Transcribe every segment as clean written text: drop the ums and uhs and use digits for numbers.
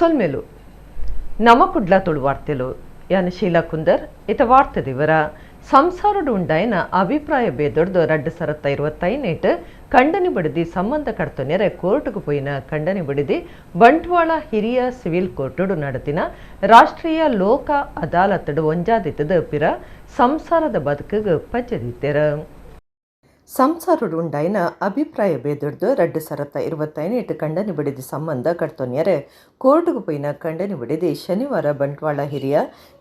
ಸೊಲ್ಮೆಲು ನಮ ಕುಡ್ಲ ತುಳು ವಾರ್ತೆಲು ಯಾನ್ ಶೀಲಾ ಕುಂದರ್ ಇತ ವಾರ್ತೆ ದಿವರ. ಸಂಸಾರಡು ಉಂಡಾಯಿನ ಅಭಿಪ್ರಾಯ ಭೇದೊಡ್ದು 2025 ಕಂಡನಿ ಬಿಡದಿ ಸಂಬಂಧ ಕಡ್ತೊನೆರೆ ಕೋರ್ಟ್ಗ್ ಪೋಯಿನ ಕಂಡನಿ ಬಿಡದಿ ಬಂಟ್ವಾಳ ಹಿರಿಯ ಸಿವಿಲ್ ಕೋರ್ಟುಡು ನಡೆತಿನ ರಾಷ್ಟ್ರೀಯ ಲೋಕ ಅದಾಲತ್ಡು ಒಂಜಾದಿತ್ತದ ಪಿರ ಸಂಸಾರದ ಬದುಕಿಗೆ ಪಜ್ಜೆದಿತ್ತೆರು. ಸಂಸಾರಡು ಉಂಡಾಯಿನ ಅಭಿಪ್ರಾಯ ಭೇದೊಡ್ದು 2025 ಕಂಡನಿ ಬಿಡದಿ ಸಂಬಂಧ ಕಡ್ತೊನ್ಯರೆ ಕೋರ್ಟ್ಗ್ ಪೋಯಿನ ಕಂಡನಿ ಬಿಡದಿ ಶನಿವಾರ ಬಂಟ್ವಾಳ ಹಿರಿಯ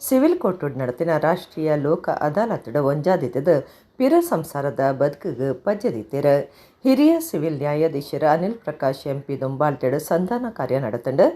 ಸಿವಿಲ್ ಕೋರ್ಟುಡು ನಡೆತಿನ ರಾಷ್ಟ್ರೀಯ ಲೋಕ ಅದಾಲತ್ಡು ಒಂಜಾದಿತ್ತದ ಪಿರ ಸಂಸಾರದ ಬದುಕಿಗೆ ಪಜ್ಜೆದಿತ್ತೆರು. ಹಿರಿಯ ಸಿವಿಲ್ ನ್ಯಾಯಾಧೀಶರು ಅನಿಲ್ ಪ್ರಕಾಶ್ ಎಂಪಿ ದುಂಬಾಲ್ಟೆಡ್ ಸಂಧಾನ ಕಾರ್ಯ ನಡೆತಂಡು.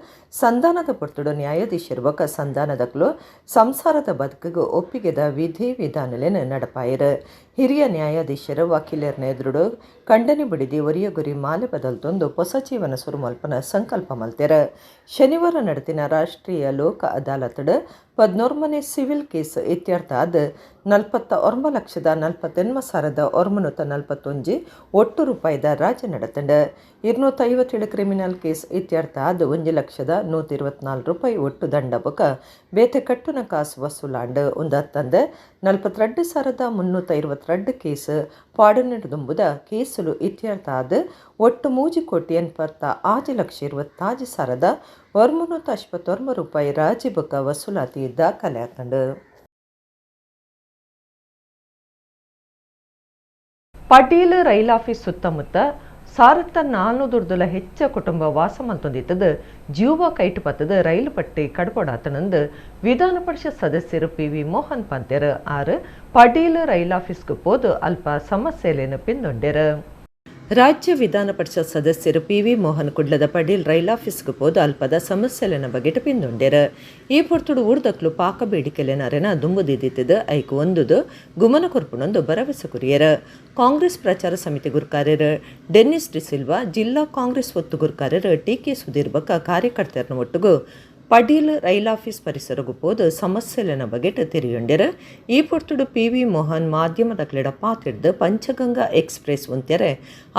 ಸಂಧಾನದ ಪೊರ್ತುಡು ನ್ಯಾಯಾಧೀಶರು ಬೊಕ್ಕ ಸಂಧಾನದಕ್ಲು ಸಂಸಾರದ ಬದುಕಿಗೆ ಒಪ್ಪಿಗೆದ ವಿಧಿ ವಿಧಾನಲೆನ್ ನಡಪಾಯರು. ಹಿರಿಯ ನ್ಯಾಯಾಧೀಶರು ವಕೀಲರ್ನ ಎದುರುಡು ಕಂಡನಿ ಬಿಡಿದಿ ಒರಿಯ ಗುರಿ ಮಾಲೆ ಬದಲ್ತೊಂದು ಹೊಸ ಜೀವನ ಸುರುಮಲ್ಪನ ಸಂಕಲ್ಪ ಮಲ್ತೆರು. ಶನಿವಾರ ನಡೆತಿನ ರಾಷ್ಟ್ರೀಯ ಲೋಕ ಅದಾಲತ್ಡ್ 11ನೇ ಸಿವಿಲ್ ಕೇಸ್ ಇತ್ಯರ್ಥ ಆದ್ 49,48,941 ಒಟ್ಟು ರೂಪಾಯಿದ ರಾಜಿ ನಡೆತಂಡು. 257 ಕ್ರಿಮಿನಲ್ ಕೇಸ್ ಇತ್ಯರ್ಥ ಆದ್ 1,00,124 ರೂಪಾಯಿ ಒಟ್ಟು ದಂಡ ಬೊಕ ಬೇತೆ ಕಟ್ಟುನ ಕಾಸು ವಸೂಲಾಂಡ್. ಒಂದತ್ತಂದೆ 42,322 ಕೇಸ್ ಪಾಡನೆದುಂಬುದ ಕೇಸುಲು ಇತ್ಯರ್ಥ ಆದ್ ಒಟ್ಟು 3,86,26,959 ರೂಪಾಯಿ ರಾಜಿ ಬೊಕ ವಸೂಲಾತಿ ದಾಖಲೆ ಆತಂಡು. ಪಟೀಲ್ ರೈಲ್ ಆಫೀಸ್ ಸುತ್ತಮುತ್ತ 1400 ಹೆಚ್ಚ ಕುಟುಂಬ ವಾಸ ಮಲ್ತೊಂದಿತ್ತದ ಜೀವ ಕೈಟು ಪತ್ತದ ರೈಲು ಪಟ್ಟಿ ಕಡ್ಪೊಡಾತನಂದು ವಿಧಾನ ಪರಿಷತ್ ಸದಸ್ಯರು ಪಿ ವಿ ಮೋಹನ್ ಪಂತೆರ್. ಆರು ಪಟೀಲ್ ರೈಲ್ ಆಫೀಸ್ಗೆ ಪೋದು ಅಲ್ಪ ಸಮಸ್ಯೆಲೇನು ಪಿಂದೊಂಡೆರು. ರಾಜ್ಯ ವಿಧಾನ ಪರಿಷತ್ ಸದಸ್ಯರು ಪಿ ವಿ ಮೋಹನ್ ಕುಡ್ಲದ ಪಡೀಲ್ ರೈಲ್ ಆಫೀಸ್ಗೆ ಪೋದು ಅಲ್ಪದ ಸಮಸ್ಯೆಲೆನ ಬಗೆಟ್ ಪಿಂದೊಂಡೆರು. ಈ ಪೊರ್ತುಡು ಊರ್ದಕ್ಲು ಪಾಕ ಬೇಡಿಕೆಲೆನರೆನ ದುಂಬುದಿದ್ದಿತ್ತದ ಐಕ್ ಒಂದುದು ಗುಮನ ಕೊರ್ಪುನೊಂದು ಭರವಸೆ ಕುರಿಯರು. ಕಾಂಗ್ರೆಸ್ ಪ್ರಚಾರ ಸಮಿತಿ ಗುರ್ಕಾರ್ಯರು ಡೆನ್ನಿಸ್ ಡಿಸಿಲ್ವಾ, ಜಿಲ್ಲಾ ಕಾಂಗ್ರೆಸ್ ಒತ್ತು ಗುರ್ಕಾರ್ಯರು ಟಿ ಕೆ ಸುಧೀರ್ ಬೊಕ್ಕ ಕಾರ್ಯಕರ್ತರನ್ನ ಒಟ್ಟುಗು ಪಡೀಲ್ ರೈಲ್ ಆಫೀಸ್ ಪರಿಸರಗು ಪೋದು ಸಮಸ್ಯೆಲೆನ ಬಗೆಟ್ ತೆರಿಯೊಂಡೆರು. ಈ ಪೊರ್ತುಡು ಪಿ ವಿ ಮೋಹನ್ ಮಾಧ್ಯಮದ ಕ್ಲೆಡ ಪಾತಿಡ್ದು ಪಂಚಗಂಗಾ ಎಕ್ಸ್ಪ್ರೆಸ್ ಉಂತೆರೆ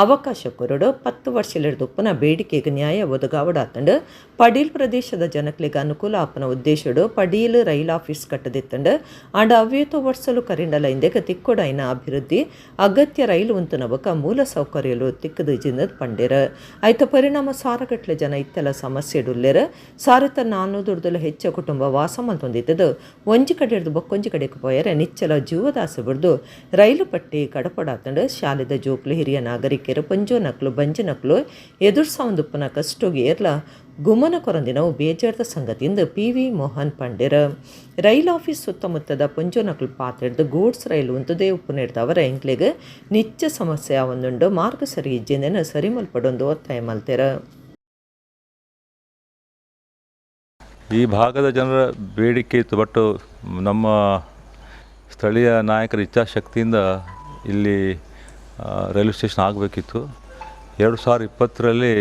ಅವಕಾಶ ಕೊರಡು 10 ವರ್ಷಲಿಡ್ದುಪ್ಪನ ಬೇಡಿಕೆಗೆ ನ್ಯಾಯ ಒದಗಾವಡಾತಂಡು. ಪಡೀಲ್ ಪ್ರದೇಶದ ಜನಕ್ಲೆಗ್ ಅನುಕೂಲ ಆಪನ ಉದ್ದೇಶಡು ಪಡೀಲ್ ರೈಲ್ ಆಫೀಸ್ ಕಟ್ಟದಿತ್ತಂಡು. ಆಂಡ ಅವ್ಯೇತೋ ವರ್ಷಲು ಕರಿಂಡಲ ಇಂದೆಗೆ ತಿಕ್ಕೊಡೈನ ಅಭಿವೃದ್ಧಿ ಅಗತ್ಯ ರೈಲು ಉಂತುನ ಬೊಕ ಮೂಲ ಸೌಕರ್ಯಲು ತಿಕ್ಕದು ಜಿಂದದ್ ಪಂಡೆರು. ಐತ ಪರಿಣಾಮ ಸಾರಗಟ್ಲೆ ಜನ ಇತ್ತೆಲ ಸಮಸ್ಯೆಡುಲ್ಲೆರು. ಸಾರತ 400 ಹೆಚ್ಚ ಕುಟುಂಬ ವಾಸ ಮಲ್ತೊಂದಿತ್ತದು ಒಂಜಿ ಕಡೆರ್ದು ಬೊಕ್ಕೊಂಜಿ ಕಡೆಗೆ ಪೋಯರೆ ನಿಚ್ಚಲ ಜೀವದಾಸೆ ಬಿಡ್ದು ರೈಲು ಪಟ್ಟಿ ಕಡಪಡಾತಂಡು. ಶಾಲೆದ ಜೋಕ್ಲು, ಹಿರಿಯ ನಾಗರಿಕರು, ಪಂಜೋ ನಕ್ಲು, ಬಂಜಿ ನಕ್ಲು ಎದುರ್ಸಾವಂದುಪ್ಪನ ಕಷ್ಟೋಗಿ ಏರ್ಲ ಗುಮನ ಕೊರಂದಿನವು ಬೇಜಾರ್ದ ಸಂಗತಿಯಿಂದ ಪಿ ವಿ ಮೋಹನ್ ಪಂಡೆರ್. ರೈಲ್ ಆಫೀಸ್ ಸುತ್ತಮುತ್ತದ ಪೊಂಜೋನಕ್ಲು ಪಾತೆಡ್ದು ಗೂಡ್ಸ್ ರೈಲು ಉಂತುದೇ ಉಪ್ಪು ನೀಡ್ದವರ ಎಂಕ್ಲೆಗ್ ನಿಚ್ಚ ಸಮಸ್ಯೆ ಒಂದುಂಡು, ಮಾರ್ಗ ಸರಿ ಇಜ್ಜೆಂದೆನ ಸರಿ ಮಲ್ಪಡೊಂದು ಒತ್ತಾಯ ಮಲ್ತೆರ. ಈ ಭಾಗದ ಜನರ ಬೇಡಿಕೆ ಇತ್ತು, ಬಟ್ ನಮ್ಮ ಸ್ಥಳೀಯ ನಾಯಕರ ಇಚ್ಛಾಶಕ್ತಿಯಿಂದ ಇಲ್ಲಿ ರೈಲ್ವೆ ಸ್ಟೇಷನ್ ಆಗಬೇಕಿತ್ತು. 2020ರಲ್ಲಿ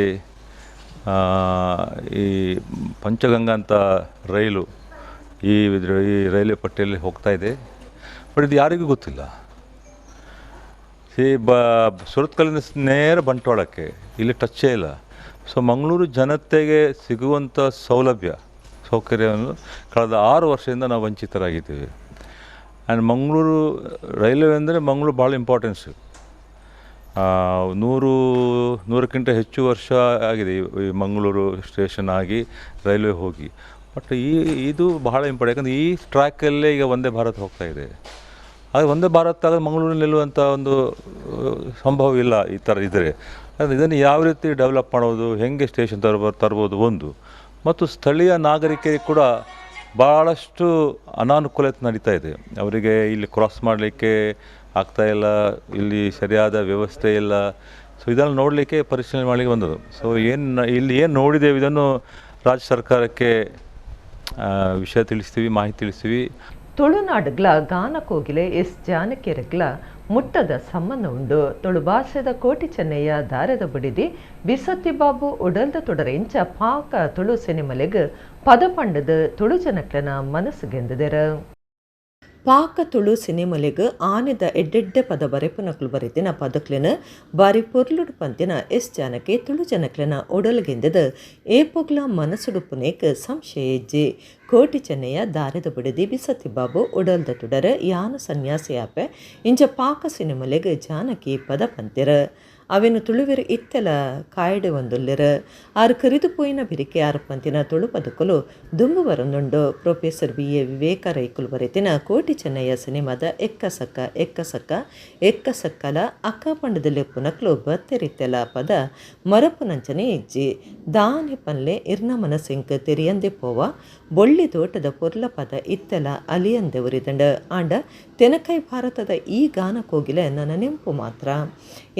ಈ ಪಂಚಗಂಗಾ ಅಂತ ರೈಲು ಈ ರೈಲ್ವೆ ಪಟ್ಟಿಯಲ್ಲಿ ಹೋಗ್ತಾಯಿದೆ. ಬಟ್ ಇದು ಯಾರಿಗೂ ಗೊತ್ತಿಲ್ಲ. ಈ ಸುರತ್ಕಲ್ಲಿಂದ ನೇರ ಬಂಟ್ವಾಳಕ್ಕೆ ಇಲ್ಲಿ ಟಚ್ಚೇ ಇಲ್ಲ. ಸೊ ಮಂಗಳೂರು ಜನತೆಗೆ ಸಿಗುವಂಥ ಸೌಲಭ್ಯ ಸೌಕರ್ಯವನ್ನು ಕಳೆದ 6 ವರ್ಷದಿಂದ ನಾವು ವಂಚಿತರಾಗಿದ್ದೀವಿ. ಆ್ಯಂಡ್ ಮಂಗಳೂರು ರೈಲ್ವೆ ಅಂದರೆ ಮಂಗಳೂರು ಭಾಳ ಇಂಪಾರ್ಟೆನ್ಸು. 100ಕ್ಕಿಂತ ಹೆಚ್ಚು ವರ್ಷ ಆಗಿದೆ ಈ ಮಂಗಳೂರು ಸ್ಟೇಷನ್ ಆಗಿ ರೈಲ್ವೆ ಹೋಗಿ. ಬಟ್ ಇದು ಬಹಳ ಇಂಪಾರ್ಟೆಂಟ್, ಯಾಕಂದರೆ ಈ ಟ್ರ್ಯಾಕಲ್ಲೇ ಈಗ ವಂದೇ ಭಾರತ್ ಹೋಗ್ತಾಯಿದೆ. ಆದರೆ ವಂದೇ ಭಾರತ್ ಆದರೆ ಮಂಗಳೂರಲ್ಲಿ ನಿಲ್ಲುವಂಥ ಒಂದು ಸಂಭವ ಇಲ್ಲ ಈ ಥರ ಇದ್ದರೆ. ಆದರೆ ಇದನ್ನು ಯಾವ ರೀತಿ ಡೆವಲಪ್ ಮಾಡೋದು, ಹೇಗೆ ಸ್ಟೇಷನ್ ತರ್ಬೋದು ಒಂದು, ಮತ್ತು ಸ್ಥಳೀಯ ನಾಗರಿಕರಿಗೆ ಕೂಡ ಭಾಳಷ್ಟು ಅನಾನುಕೂಲತೆ ನಡೀತಾ ಇದೆ. ಅವರಿಗೆ ಇಲ್ಲಿ ಕ್ರಾಸ್ ಮಾಡಲಿಕ್ಕೆ ಆಗ್ತಾಯಿಲ್ಲ, ಇಲ್ಲಿ ಸರಿಯಾದ ವ್ಯವಸ್ಥೆ ಇಲ್ಲ. ಸೊ ಇದನ್ನು ನೋಡಲಿಕ್ಕೆ ಪರಿಶೀಲನೆ ಮಾಡಲಿಕ್ಕೆ ಬಂದದ್ದು. ಸೊ ಏನು ಇಲ್ಲಿ ಏನು ನೋಡಿದ್ದೇವೆ ಇದನ್ನು ರಾಜ್ಯ ಸರ್ಕಾರಕ್ಕೆ ವಿಷಯ ತಿಳಿಸ್ತೀವಿ, ಮಾಹಿತಿ ತಿಳಿಸ್ತೀವಿ. ತುಳುನಾಡುಗ್ಲ ಗಾನ ಕೋಗಿಲೆ ಎಸ್ ಜಾನಕಿಯರ್ಗ್ಲ ಮುಟ್ಟದ ಸಂಬಂಧ ಉಂಡು. ತುಳು ಭಾಷೆದ ಕೋಟಿ ಚೆನ್ನಯ್ಯ ದಾರದ ಬುಡಿದಿ ಬಿಸತ್ತಿ ಬಾಬು ಉಡಲ್ದ ತೊಡರ ಇಂಚ ಪಾಕ ತುಳು ಸಿನಿಮಲೆಗ್ ಪದ ಪಂಡದ ತುಳು ಜನಕ್ಲೆನ ಮನಸ್ಸು ಗೆಂದದೆರ. ಪಾಕ ತುಳು ಸಿನಿಮಲೆಗ್ ಆನೆದ ಎಡ್ಡೆಡ್ಡೆ ಪದ ಬರೆಪುನಕುಲು ಬರೆತಿನ ಪದಕ್ಲೆನ ಬಾರಿ ಪೊರ್ಲುಡು ಪಂತಿನ ಎಸ್ ಜಾನಕಿ ತುಳು ಜನಕ್ಲೆನ ಉಡಲ್ಗೆಂದದ ಏಪೊಗ್ಲ ಮನಸುಡುಪುನೇಕ್ ಸಂಶಯ ಇಜ್ಜಿ. ಕೋಟಿ ಚೆನ್ನಯ್ಯ ದಾರೆದ ಬುಡದಿ ಬಿಸತಿ ಬಾಬು ಉಡಲ್ದ ತುಡರ ಯಾನು ಸನ್ಯಾಸಿಯಾಪೆ ಇಂಚ ಪಾಕ ಸಿನಿಮಲೆಗ್ ಜಾನಕಿ ಪದ ಪಂತೆರ್. ಅವೆನು ತುಳುವೆರ್ ಇತ್ತೆಲ ಕಾಯಡೆ ಒಂದುಲ್ಲೆರ್. ಆರು ಕರಿದು ಪೋಯಿನ ಬಿರಿಕೆ ಆರು ಪಂತಿನ ತುಳು ಪದಕುಲು ದುಂಬು ಬರೊಂದುಂಡು. Professor BA. ವಿವೇಕ ರೈಕುಲು ಬರೆತಿನ ಕೋಟಿ ಚೆನ್ನಯ್ಯ ಸಿನಿಮಾದ ಎಕ್ಕಸಕ್ಕ ಎಕ್ಕಸಕ್ಕ ಎಕ್ಕಸಕ್ಕಲ ಅಕ್ಕ ಪಂಡದ ಲೆಪ್ಪುನಕ್ಲು ಬತ್ತೆರಿತ್ತೆಲ ಪದ ಮರಪುನಂಚನೆ ಇಜ್ಜಿ. ದಾನೆ ಪನ್ಲೆ ಇರ್ನ ಮನಸ್ಸಿಂಕ್ ತೆರಿಯಂದೆ ಪೋವ ಬೊಳ್ಳಿ ತೋಟದ ಪೊರ್ಲ ಪದ ಇತ್ತೆಲ ಅಲಿಯಂದೆ ಉರಿದಂಡ. ಆಂಡ ತೆನಕೈ ಭಾರತದ ಈ ಗಾನ ಕೋಗಿಲೆ ನನ್ನ ನೆಂಪು ಮಾತ್ರ.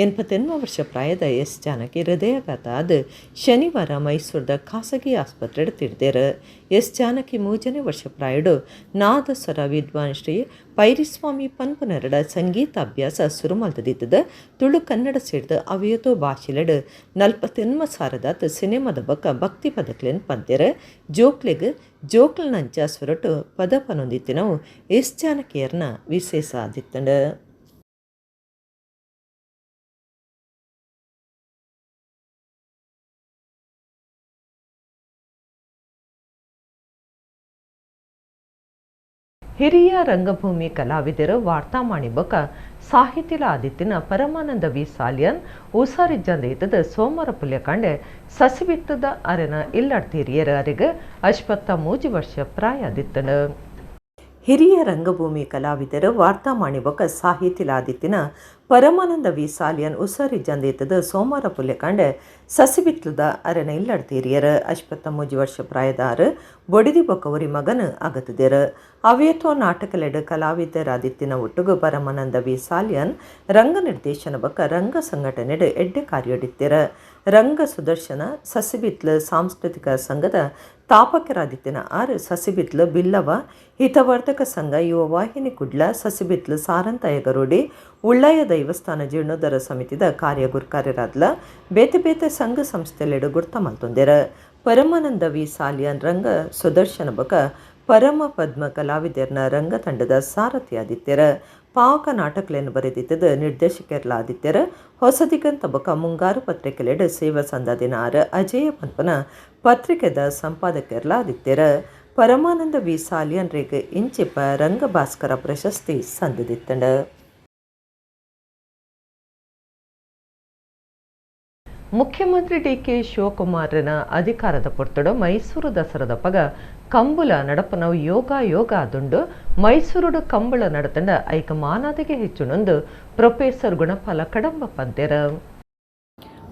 89 ವರ್ಷ ಪ್ರಾಯದ ಎಸ್ ಜಾನಕಿ ಹೃದಯಾಘಾತ ಆದ್ ಶನಿವಾರ ಮೈಸೂರದ ಖಾಸಗಿ ಆಸ್ಪತ್ರೆಡ್ ತಿರ್ದೆರ್. ಎಸ್ ಜಾನಕಿ 3ನೇ ವರ್ಷ ಪ್ರಾಯಡು ನಾದಸ್ವರ ವಿದ್ವಾನ್ ಶ್ರೀ ಪೈರಿಸ್ವಾಮಿ ಪನ್ಪುನರಡ ಸಂಗೀತ ಅಭ್ಯಾಸ ಸುರು ಮಲ್ತದಿತ್ತದ. ತುಳು ಕನ್ನಡ ಸೇರ್ದ ಅವೇತೋ ಭಾಷೆಲೆಡ್ 49 ಸಾರದಾತ್ ಸಿನಿಮಾದ ಬೊಕ್ಕ ಭಕ್ತಿ ಪದಕ್ಲೆನ್ ಪಂತೆರ್. ಜೋಕ್ಲೆಗ್ ಜೋಕ್ಲನಂಚ ಸ್ವರಟು ಪದ ಪನೊಂದಿತ್ತಿನವು ಎಸ್ ಜಾನಕಿಯರ್ನ ವಿಶೇಷ ಆದಿತ್ತಂಡ್. ಹಿರಿಯ ರಂಗಭೂಮಿ ಕಲಾವಿದರು ವಾರ್ತಾಮಾಣಿ ಬೊಕ ಸಾಹಿತಿಲ ಆದಿತ್ತಿನ ಪರಮಾನಂದ ವಿ ಸಾಲಿಯನ್ ಉಸಾರಿಜ್ಜಂದ ಸೋಮವಾರ ಪುಲ್ಯಕಾಂಡೆ ಸಸಿಬಿತ್ತದ ಅರೆನ ಇಲ್ಲಡ್ತೀರಿಯರ ಅರೆಗ್ 83 ವರ್ಷ ಪ್ರಾಯ ಆದಿತ್ತನ. ಹಿರಿಯ ರಂಗಭೂಮಿ ಕಲಾವಿದರು ವಾರ್ತಾಮಾಣಿ ಬೊಕ ಸಾಹಿತಿಲ ಆದಿತ್ತಿನ ಪರಮಾನಂದ ವಿ ಸಾಲಿಯನ್ ಉಸಾರಿಜ್ಜಂದ ಸೋಮವಾರ ಪುಲ್ಯಕಾಂಡೆ ಸಸಿಬಿತ್ಲದ ಅರೆನ ಇಲ್ಲಡ್ತೀರಿಯರ್. 83 ವರ್ಷ ಪ್ರಾಯದಾರು ಬೊಡಿದಿ ಬೊಕ ಒರಿ ಮಗನ ಅಗತದೆರ್. ಅವೇತೋ ನಾಟಕಲೆಡ್ ಕಲಾವಿದರಾದಿತ್ತಿನ ಒಟ್ಟುಗು ಪರಮಾನಂದ ವಿ ಸಾಲಿಯನ್ ರಂಗ ನಿರ್ದೇಶನ ಬೊಕ ರಂಗ ಸಂಘಟನೆಡ್ ಎಡ್ಡೆ ಕಾರ್ಯಡಿತ್ತೆರ್. ರಂಗ ಸುದರ್ಶನ ಸಸಿಬಿತ್ಲ ಸಾಂಸ್ಕೃತಿಕ ಸಂಘದ ತಾಪಕರಾದಿತ್ತಿನ ಆರ್ ಸಸಿಬಿತ್ಲ ಬಿಲ್ಲವ ಹಿತವರ್ಧಕ ಸಂಘ ಯುವ ವಾಹಿನಿ ಕುಡ್ಲ ಸಸಿಬಿತ್ಲ ಸಾರಂತಾಯ ಗರೋಡಿ ಉಳ್ಳಾಯ ದೈವಸ್ಥಾನ ಜೀರ್ಣೋದ್ಧಾರ ಸಮಿತಿದ ಕಾರ್ಯಗುರ್ಕಾರ್ಯರಾದ್ಲ ಬೇತೆ ಬೇತೆ ಸಂಘ ಸಂಸ್ಥೆಲೆಡ್ ಗುರ್ತ ಮಲ್ತೊಂದೆರ್. ಪರಮಾನಂದ ವಿ ಸಾಲಿಯನ್ ರಂಗ ಸುದರ್ಶನ ಬೊಕ ಪರಮ ಪದ್ಮ ಕಲಾವಿದರ್ನ ರಂಗ ತಂಡದ ಸಾರಥಿಯಾದಿತ್ತೆರ್. ಪಾಕ ನಾಟಕಲೆನ್ ಬರೆದಿತ್ತದ ನಿರ್ದೇಶಕರ್ಲಾದಿತ್ತೆರ್. ಹೊಸದಿಗಂತ ಬೊಕ ಮುಂಗಾರು ಪತ್ರಿಕೆಲೆಡ್ ಸೇವಾ ಸಂದಾದಿನ ಆರ್ ಅಜೇಯ ಪನ್ಪನ ಪತ್ರಿಕೆದ ಸಂಪಾದಕರ್ಲಾದಿತ್ತೆರ್. ಪರಮಾನಂದ ವಿ ಸಾಲಿಯನ್ ರೇಗ್ ಇಂಚಿಪ ರಂಗಭಾಸ್ಕರ ಪ್ರಶಸ್ತಿ ಸಂದಿತ್ತಂಡ್. ಮುಖ್ಯಮಂತ್ರಿ ಡಿ.ಕೆ. ಶಿವಕುಮಾರನ ಅಧಿಕಾರದ ಪೊರ್ತುಡು ಮೈಸೂರು ದಸರಾದ ಪಗ ಕಂಬುಲ ನಡಪನವು ಯೋಗ ಯೋಗ ಆದುಂಡು. ಮೈಸೂರುಡು ಕಂಬುಲ ನಡತಂಡ ಐಕ ಮಾನಾದಿಗೆ ಹೆಚ್ಚುನೊಂದು ಪ್ರೊಫೆಸರ್ ಗುಣಪಾಲ ಕಡಂಬ ಪಂತೆರ್.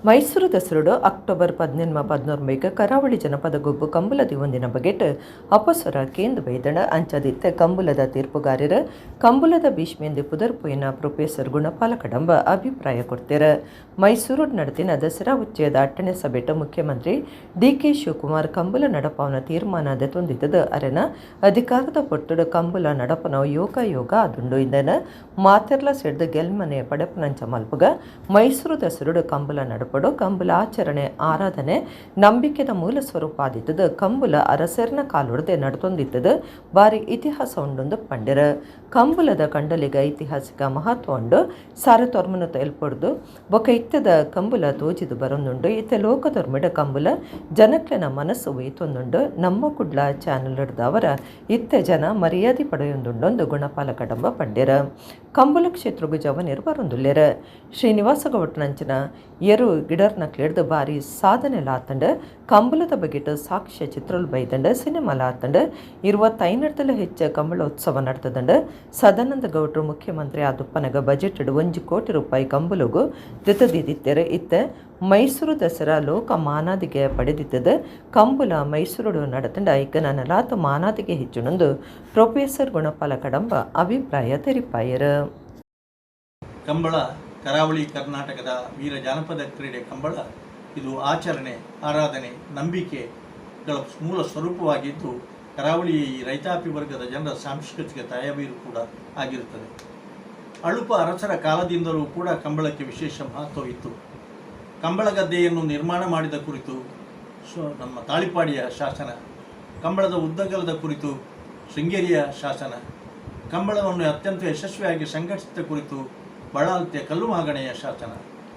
ಮೈಸೂರು ದಸರುಡು ಅಕ್ಟೋಬರ್ 18 19 ಕರಾವಳಿ ಜನಪದ ಗೊಬ್ಬು ಕಂಬುಲ ದಿವಂದಿನ ಬಗೆಟ್ ಅಪಸ್ವರ ಕೇಂದ್ರ ಬೈದಣ. ಅಂಚದಿತ್ತೆ ಕಂಬುಲದ ತೀರ್ಪುಗಾರರು ಕಂಬುಲದ ಭೀಷ್ಮೇಂದು ಪುದರ್ಪೋಯಿನ ಪ್ರೊಫೆಸರ್ ಗುಣಪಾಲ ಕಡಂಬ ಅಭಿಪ್ರಾಯ ಕೊಡ್ತೇರ. ಮೈಸೂರು ನಡೆದಿನ ದಸರಾ ಉಚ್ಚಯದ ಅಟ್ಟಣೆ ಸಭೆಟ ಮುಖ್ಯಮಂತ್ರಿ ಡಿ.ಕೆ. ಶಿವಕುಮಾರ್ ಕಂಬುಲ ನಡಪಾವನ ತೀರ್ಮಾನ ದೆತೊಂದಿತ್ತದ. ಅರೆನ ಅಧಿಕಾರದ ಪೊರ್ತುಡು ಕಂಬುಲ ನಡಪನವು ಯೋಗ ಯೋಗ ಆದುಂಡು. ಇಂದನ ಮಾತೆರ್ಲ ಸೆಡ್ದು ಗೆಲ್ಮನೆ ಪಡೆಪನಂಚ ಮಲ್ಪುಗ ಮೈಸೂರು ದಸರುಡು ಕಂಬುಲ ನಡಪ ಕಂಬುಲ ಆಚರಣೆ ಆರಾಧನೆ ನಂಬಿಕೆದ ಮೂಲ ಸ್ವರೂಪ ಆದಿತ್ತದ. ಕಂಬುಲ ಅರಸರ್ನ ಕಾಲುಡದೆ ನಡತೊಂದಿತ್ತದ. ಬಾರಿ ಇತಿಹಾಸ ಉಂಡೊಂದು ಪಂಡೆರ. ಕಂಬುಲದ ಕಂಡಲಿಗ ಐತಿಹಾಸಿಕ ಮಹತ್ವ ಉಂಡು. ಸಾರತೊರ್ಮನ ಎಲ್ಪೊಡ್ದು ಬೊಕ ಇತ್ತದ ಕಂಬುಲ ತೋಜಿದು ಬರೊಂದುಂಡು. ಇತ್ತೆ ಲೋಕಧರ್ಮದ ಕಂಬುಲ ಜನಕ್ಲೆನ ಮನಸ್ಸು ಒಯ್ತೊಂದುಂಡು. ನಮ್ಮ ಕುಡ್ಲ ಚಾನೆಲ್ ಅವರ ಇತ್ತೆ ಜನ ಮರ್ಯಾದೆ ಪಡೆಯೊಂದುಂಡೊಂದು ಗುಣಪಾಲ ಕಡಂಬ ಪಂಡೆರ. ಕಂಬುಲ ಕ್ಷೇತ್ರಗು ಜವನಿರು ಬರೊಂದುಲ್ಲೆರ. ಶ್ರೀನಿವಾಸ ಗೌಟ್ನಂಚಿನ ಎರು ಗಿಡರ್ನಕ್ಲೆಡ್ದು ಬಾರಿ ಸಾಧನೆ ಲಾತಂಡ್. ಕಂಬುಲದ ಬಗೆಟ್ ಸಾಕ್ಷ್ಯ ಚಿತ್ರಲು ಬೈದಂಡ್, ಸಿನಿಮಾ ಲಾತಂಡ್. 25 ಹೆಚ್ಚ ಕಂಬಳೋತ್ಸವ ನಡ್ತದಂಡ್. ಸದಾನಂದ ಗೌಡ್ರು ಮುಖ್ಯಮಂತ್ರಿ ಆದುಪ್ಪನಗ ಬಜೆಟ್ 1 ಕೋಟಿ ರೂಪಾಯಿ ಕಂಬುಲಗು ದಿತ್ತದಿತ್ತೆರ್. ಇತ್ತೆ ಮೈಸೂರು ದಸರಾ ಲೋಕ ಮಾನಾದಿಗೆ ಪಡೆದಿತ್ತದ. ಕಂಬುಲ ಮೈಸೂರುಡು ನಡತಂಡ ಐಕ ನನಲಾತ ಮಾನಾದಿಗೆ ಹೆಚ್ಚುನೊಂದು ಪ್ರೊಫೆಸರ್ ಗುಣಪಾಲ ಕಡಂಬ ಅಭಿಪ್ರಾಯ ತೆರಿಪಾಯರು. ಕಂಬಳ ಕರಾವಳಿ ಕರ್ನಾಟಕದ ವೀರ ಜಾನಪದ ಕ್ರೀಡೆ ಕಂಬಳ ಇದು ಆಚರಣೆ, ಆರಾಧನೆ, ನಂಬಿಕೆಗಳ ಮೂಲ ಸ್ವರೂಪವಾಗಿದ್ದು ಕರಾವಳಿ ರೈತಾಪಿ ವರ್ಗದ ಜನರ ಸಾಂಸ್ಕೃತಿಕ ತಾಯಬೀರು ಕೂಡ ಆಗಿರುತ್ತದೆ. ಅಳುಪ ಅರಸರ ಕಾಲದಿಂದಲೂ ಕೂಡ ಕಂಬಳಕ್ಕೆ ವಿಶೇಷ ಮಹತ್ವವಿತ್ತು. ಕಂಬಳ ಗದ್ದೆಯನ್ನು ನಿರ್ಮಾಣ ಮಾಡಿದ ಕುರಿತು ನಮ್ಮ ತಾಳಿಪಾಡಿಯ ಶಾಸನ, ಕಂಬಳದ ಉದ್ದಗಲದ ಕುರಿತು ಶೃಂಗೇರಿಯ ಶಾಸನ, ಕಂಬಳವನ್ನು ಅತ್ಯಂತ ಯಶಸ್ವಿಯಾಗಿ ಸಂಘಟಿಸಿದ ಕುರಿತು ಬಳ್ಳಾಲ್ತಿಯ ಕಲ್ಲುಮಾಗಣೆಯ ಶಾಸನ,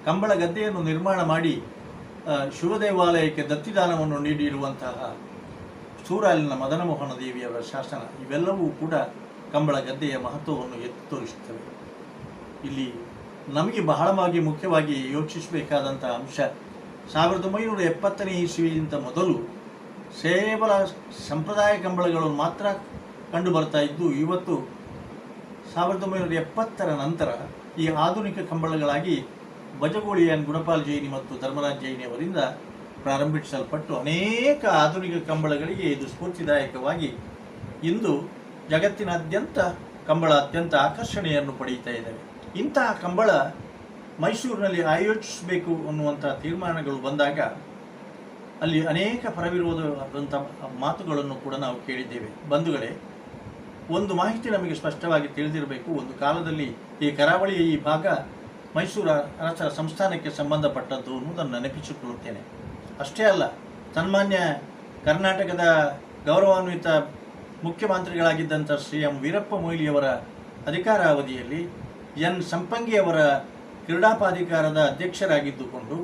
ಕಂಬಳ ಗದ್ದೆಯನ್ನು ನಿರ್ಮಾಣ ಮಾಡಿ ಶಿವದೇವಾಲಯಕ್ಕೆ ದತ್ತಿದಾನವನ್ನು ನೀಡಿರುವಂತಹ ಸೂರಾಲಿನ ಮದನಮೋಹನ ದೇವಿಯವರ ಶಾಸನ, ಇವೆಲ್ಲವೂ ಕೂಡ ಕಂಬಳ ಗದ್ದೆಯ ಮಹತ್ವವನ್ನು ಎತ್ತಿ ತೋರಿಸುತ್ತವೆ. ಇಲ್ಲಿ ನಮಗೆ ಬಹಳವಾಗಿ ಮುಖ್ಯವಾಗಿ ಯೋಚಿಸಬೇಕಾದಂಥ ಅಂಶ, 1970ನೇ ಇಸ್ವಿಗಿಂತ ಮೊದಲು ಕೇವಲ ಸಂಪ್ರದಾಯ ಕಂಬಳಗಳು ಮಾತ್ರ ಕಂಡು ಬರ್ತಾ ಇದ್ದು, ಇವತ್ತು 1970ರ ನಂತರ ಈ ಆಧುನಿಕ ಕಂಬಳಗಳಾಗಿ ಬಜಗೋಳಿಯನ್ ಗುಣಪಾಲ್ ಜೈನಿ ಮತ್ತು ಧರ್ಮರಾಜ್ ಜೈನಿ ಅವರಿಂದ ಪ್ರಾರಂಭಿಸಲ್ಪಟ್ಟು ಅನೇಕ ಆಧುನಿಕ ಕಂಬಳಗಳಿಗೆ ಇದು ಸ್ಫೂರ್ತಿದಾಯಕವಾಗಿ ಇಂದು ಜಗತ್ತಿನಾದ್ಯಂತ ಕಂಬಳ ಅತ್ಯಂತ ಆಕರ್ಷಣೆಯನ್ನು ಪಡೆಯುತ್ತಾ ಇದ್ದಾವೆ. ಇಂತಹ ಕಂಬಳ ಮೈಸೂರಿನಲ್ಲಿ ಆಯೋಜಿಸಬೇಕು ಅನ್ನುವಂಥ ತೀರ್ಮಾನಗಳು ಬಂದಾಗ ಅಲ್ಲಿ ಅನೇಕ ಪರವಿರೋಧವಾದಂಥ ಮಾತುಗಳನ್ನು ಕೂಡ ನಾವು ಕೇಳಿದ್ದೇವೆ. ಬಂಧುಗಳೇ, ಒಂದು ಮಾಹಿತಿ ನಮಗೆ ಸ್ಪಷ್ಟವಾಗಿ ತಿಳಿದಿರಬೇಕು. ಒಂದು ಕಾಲದಲ್ಲಿ ಈ ಕರಾವಳಿಯ ಈ ಭಾಗ ಮೈಸೂರು ಅರಸರ ಸಂಸ್ಥಾನಕ್ಕೆ ಸಂಬಂಧಪಟ್ಟದ್ದು ಅನ್ನುವುದನ್ನು ನೆನಪಿಸಿಕೊಳ್ಳುತ್ತೇನೆ. ಅಷ್ಟೇ ಅಲ್ಲ, ಸನ್ಮಾನ್ಯ ಕರ್ನಾಟಕದ ಗೌರವಾನ್ವಿತ ಮುಖ್ಯಮಂತ್ರಿಗಳಾಗಿದ್ದಂಥ ಶ್ರೀ ಎಂ ವೀರಪ್ಪ ಮೊಯ್ಲಿಯವರ ಅಧಿಕಾರಾವಧಿಯಲ್ಲಿ ಎನ್ ಸಂಪಂಗಿಯವರ ಕ್ರೀಡಾಪಾಧಿಕಾರದ ಅಧ್ಯಕ್ಷರಾಗಿದ್ದುಕೊಂಡು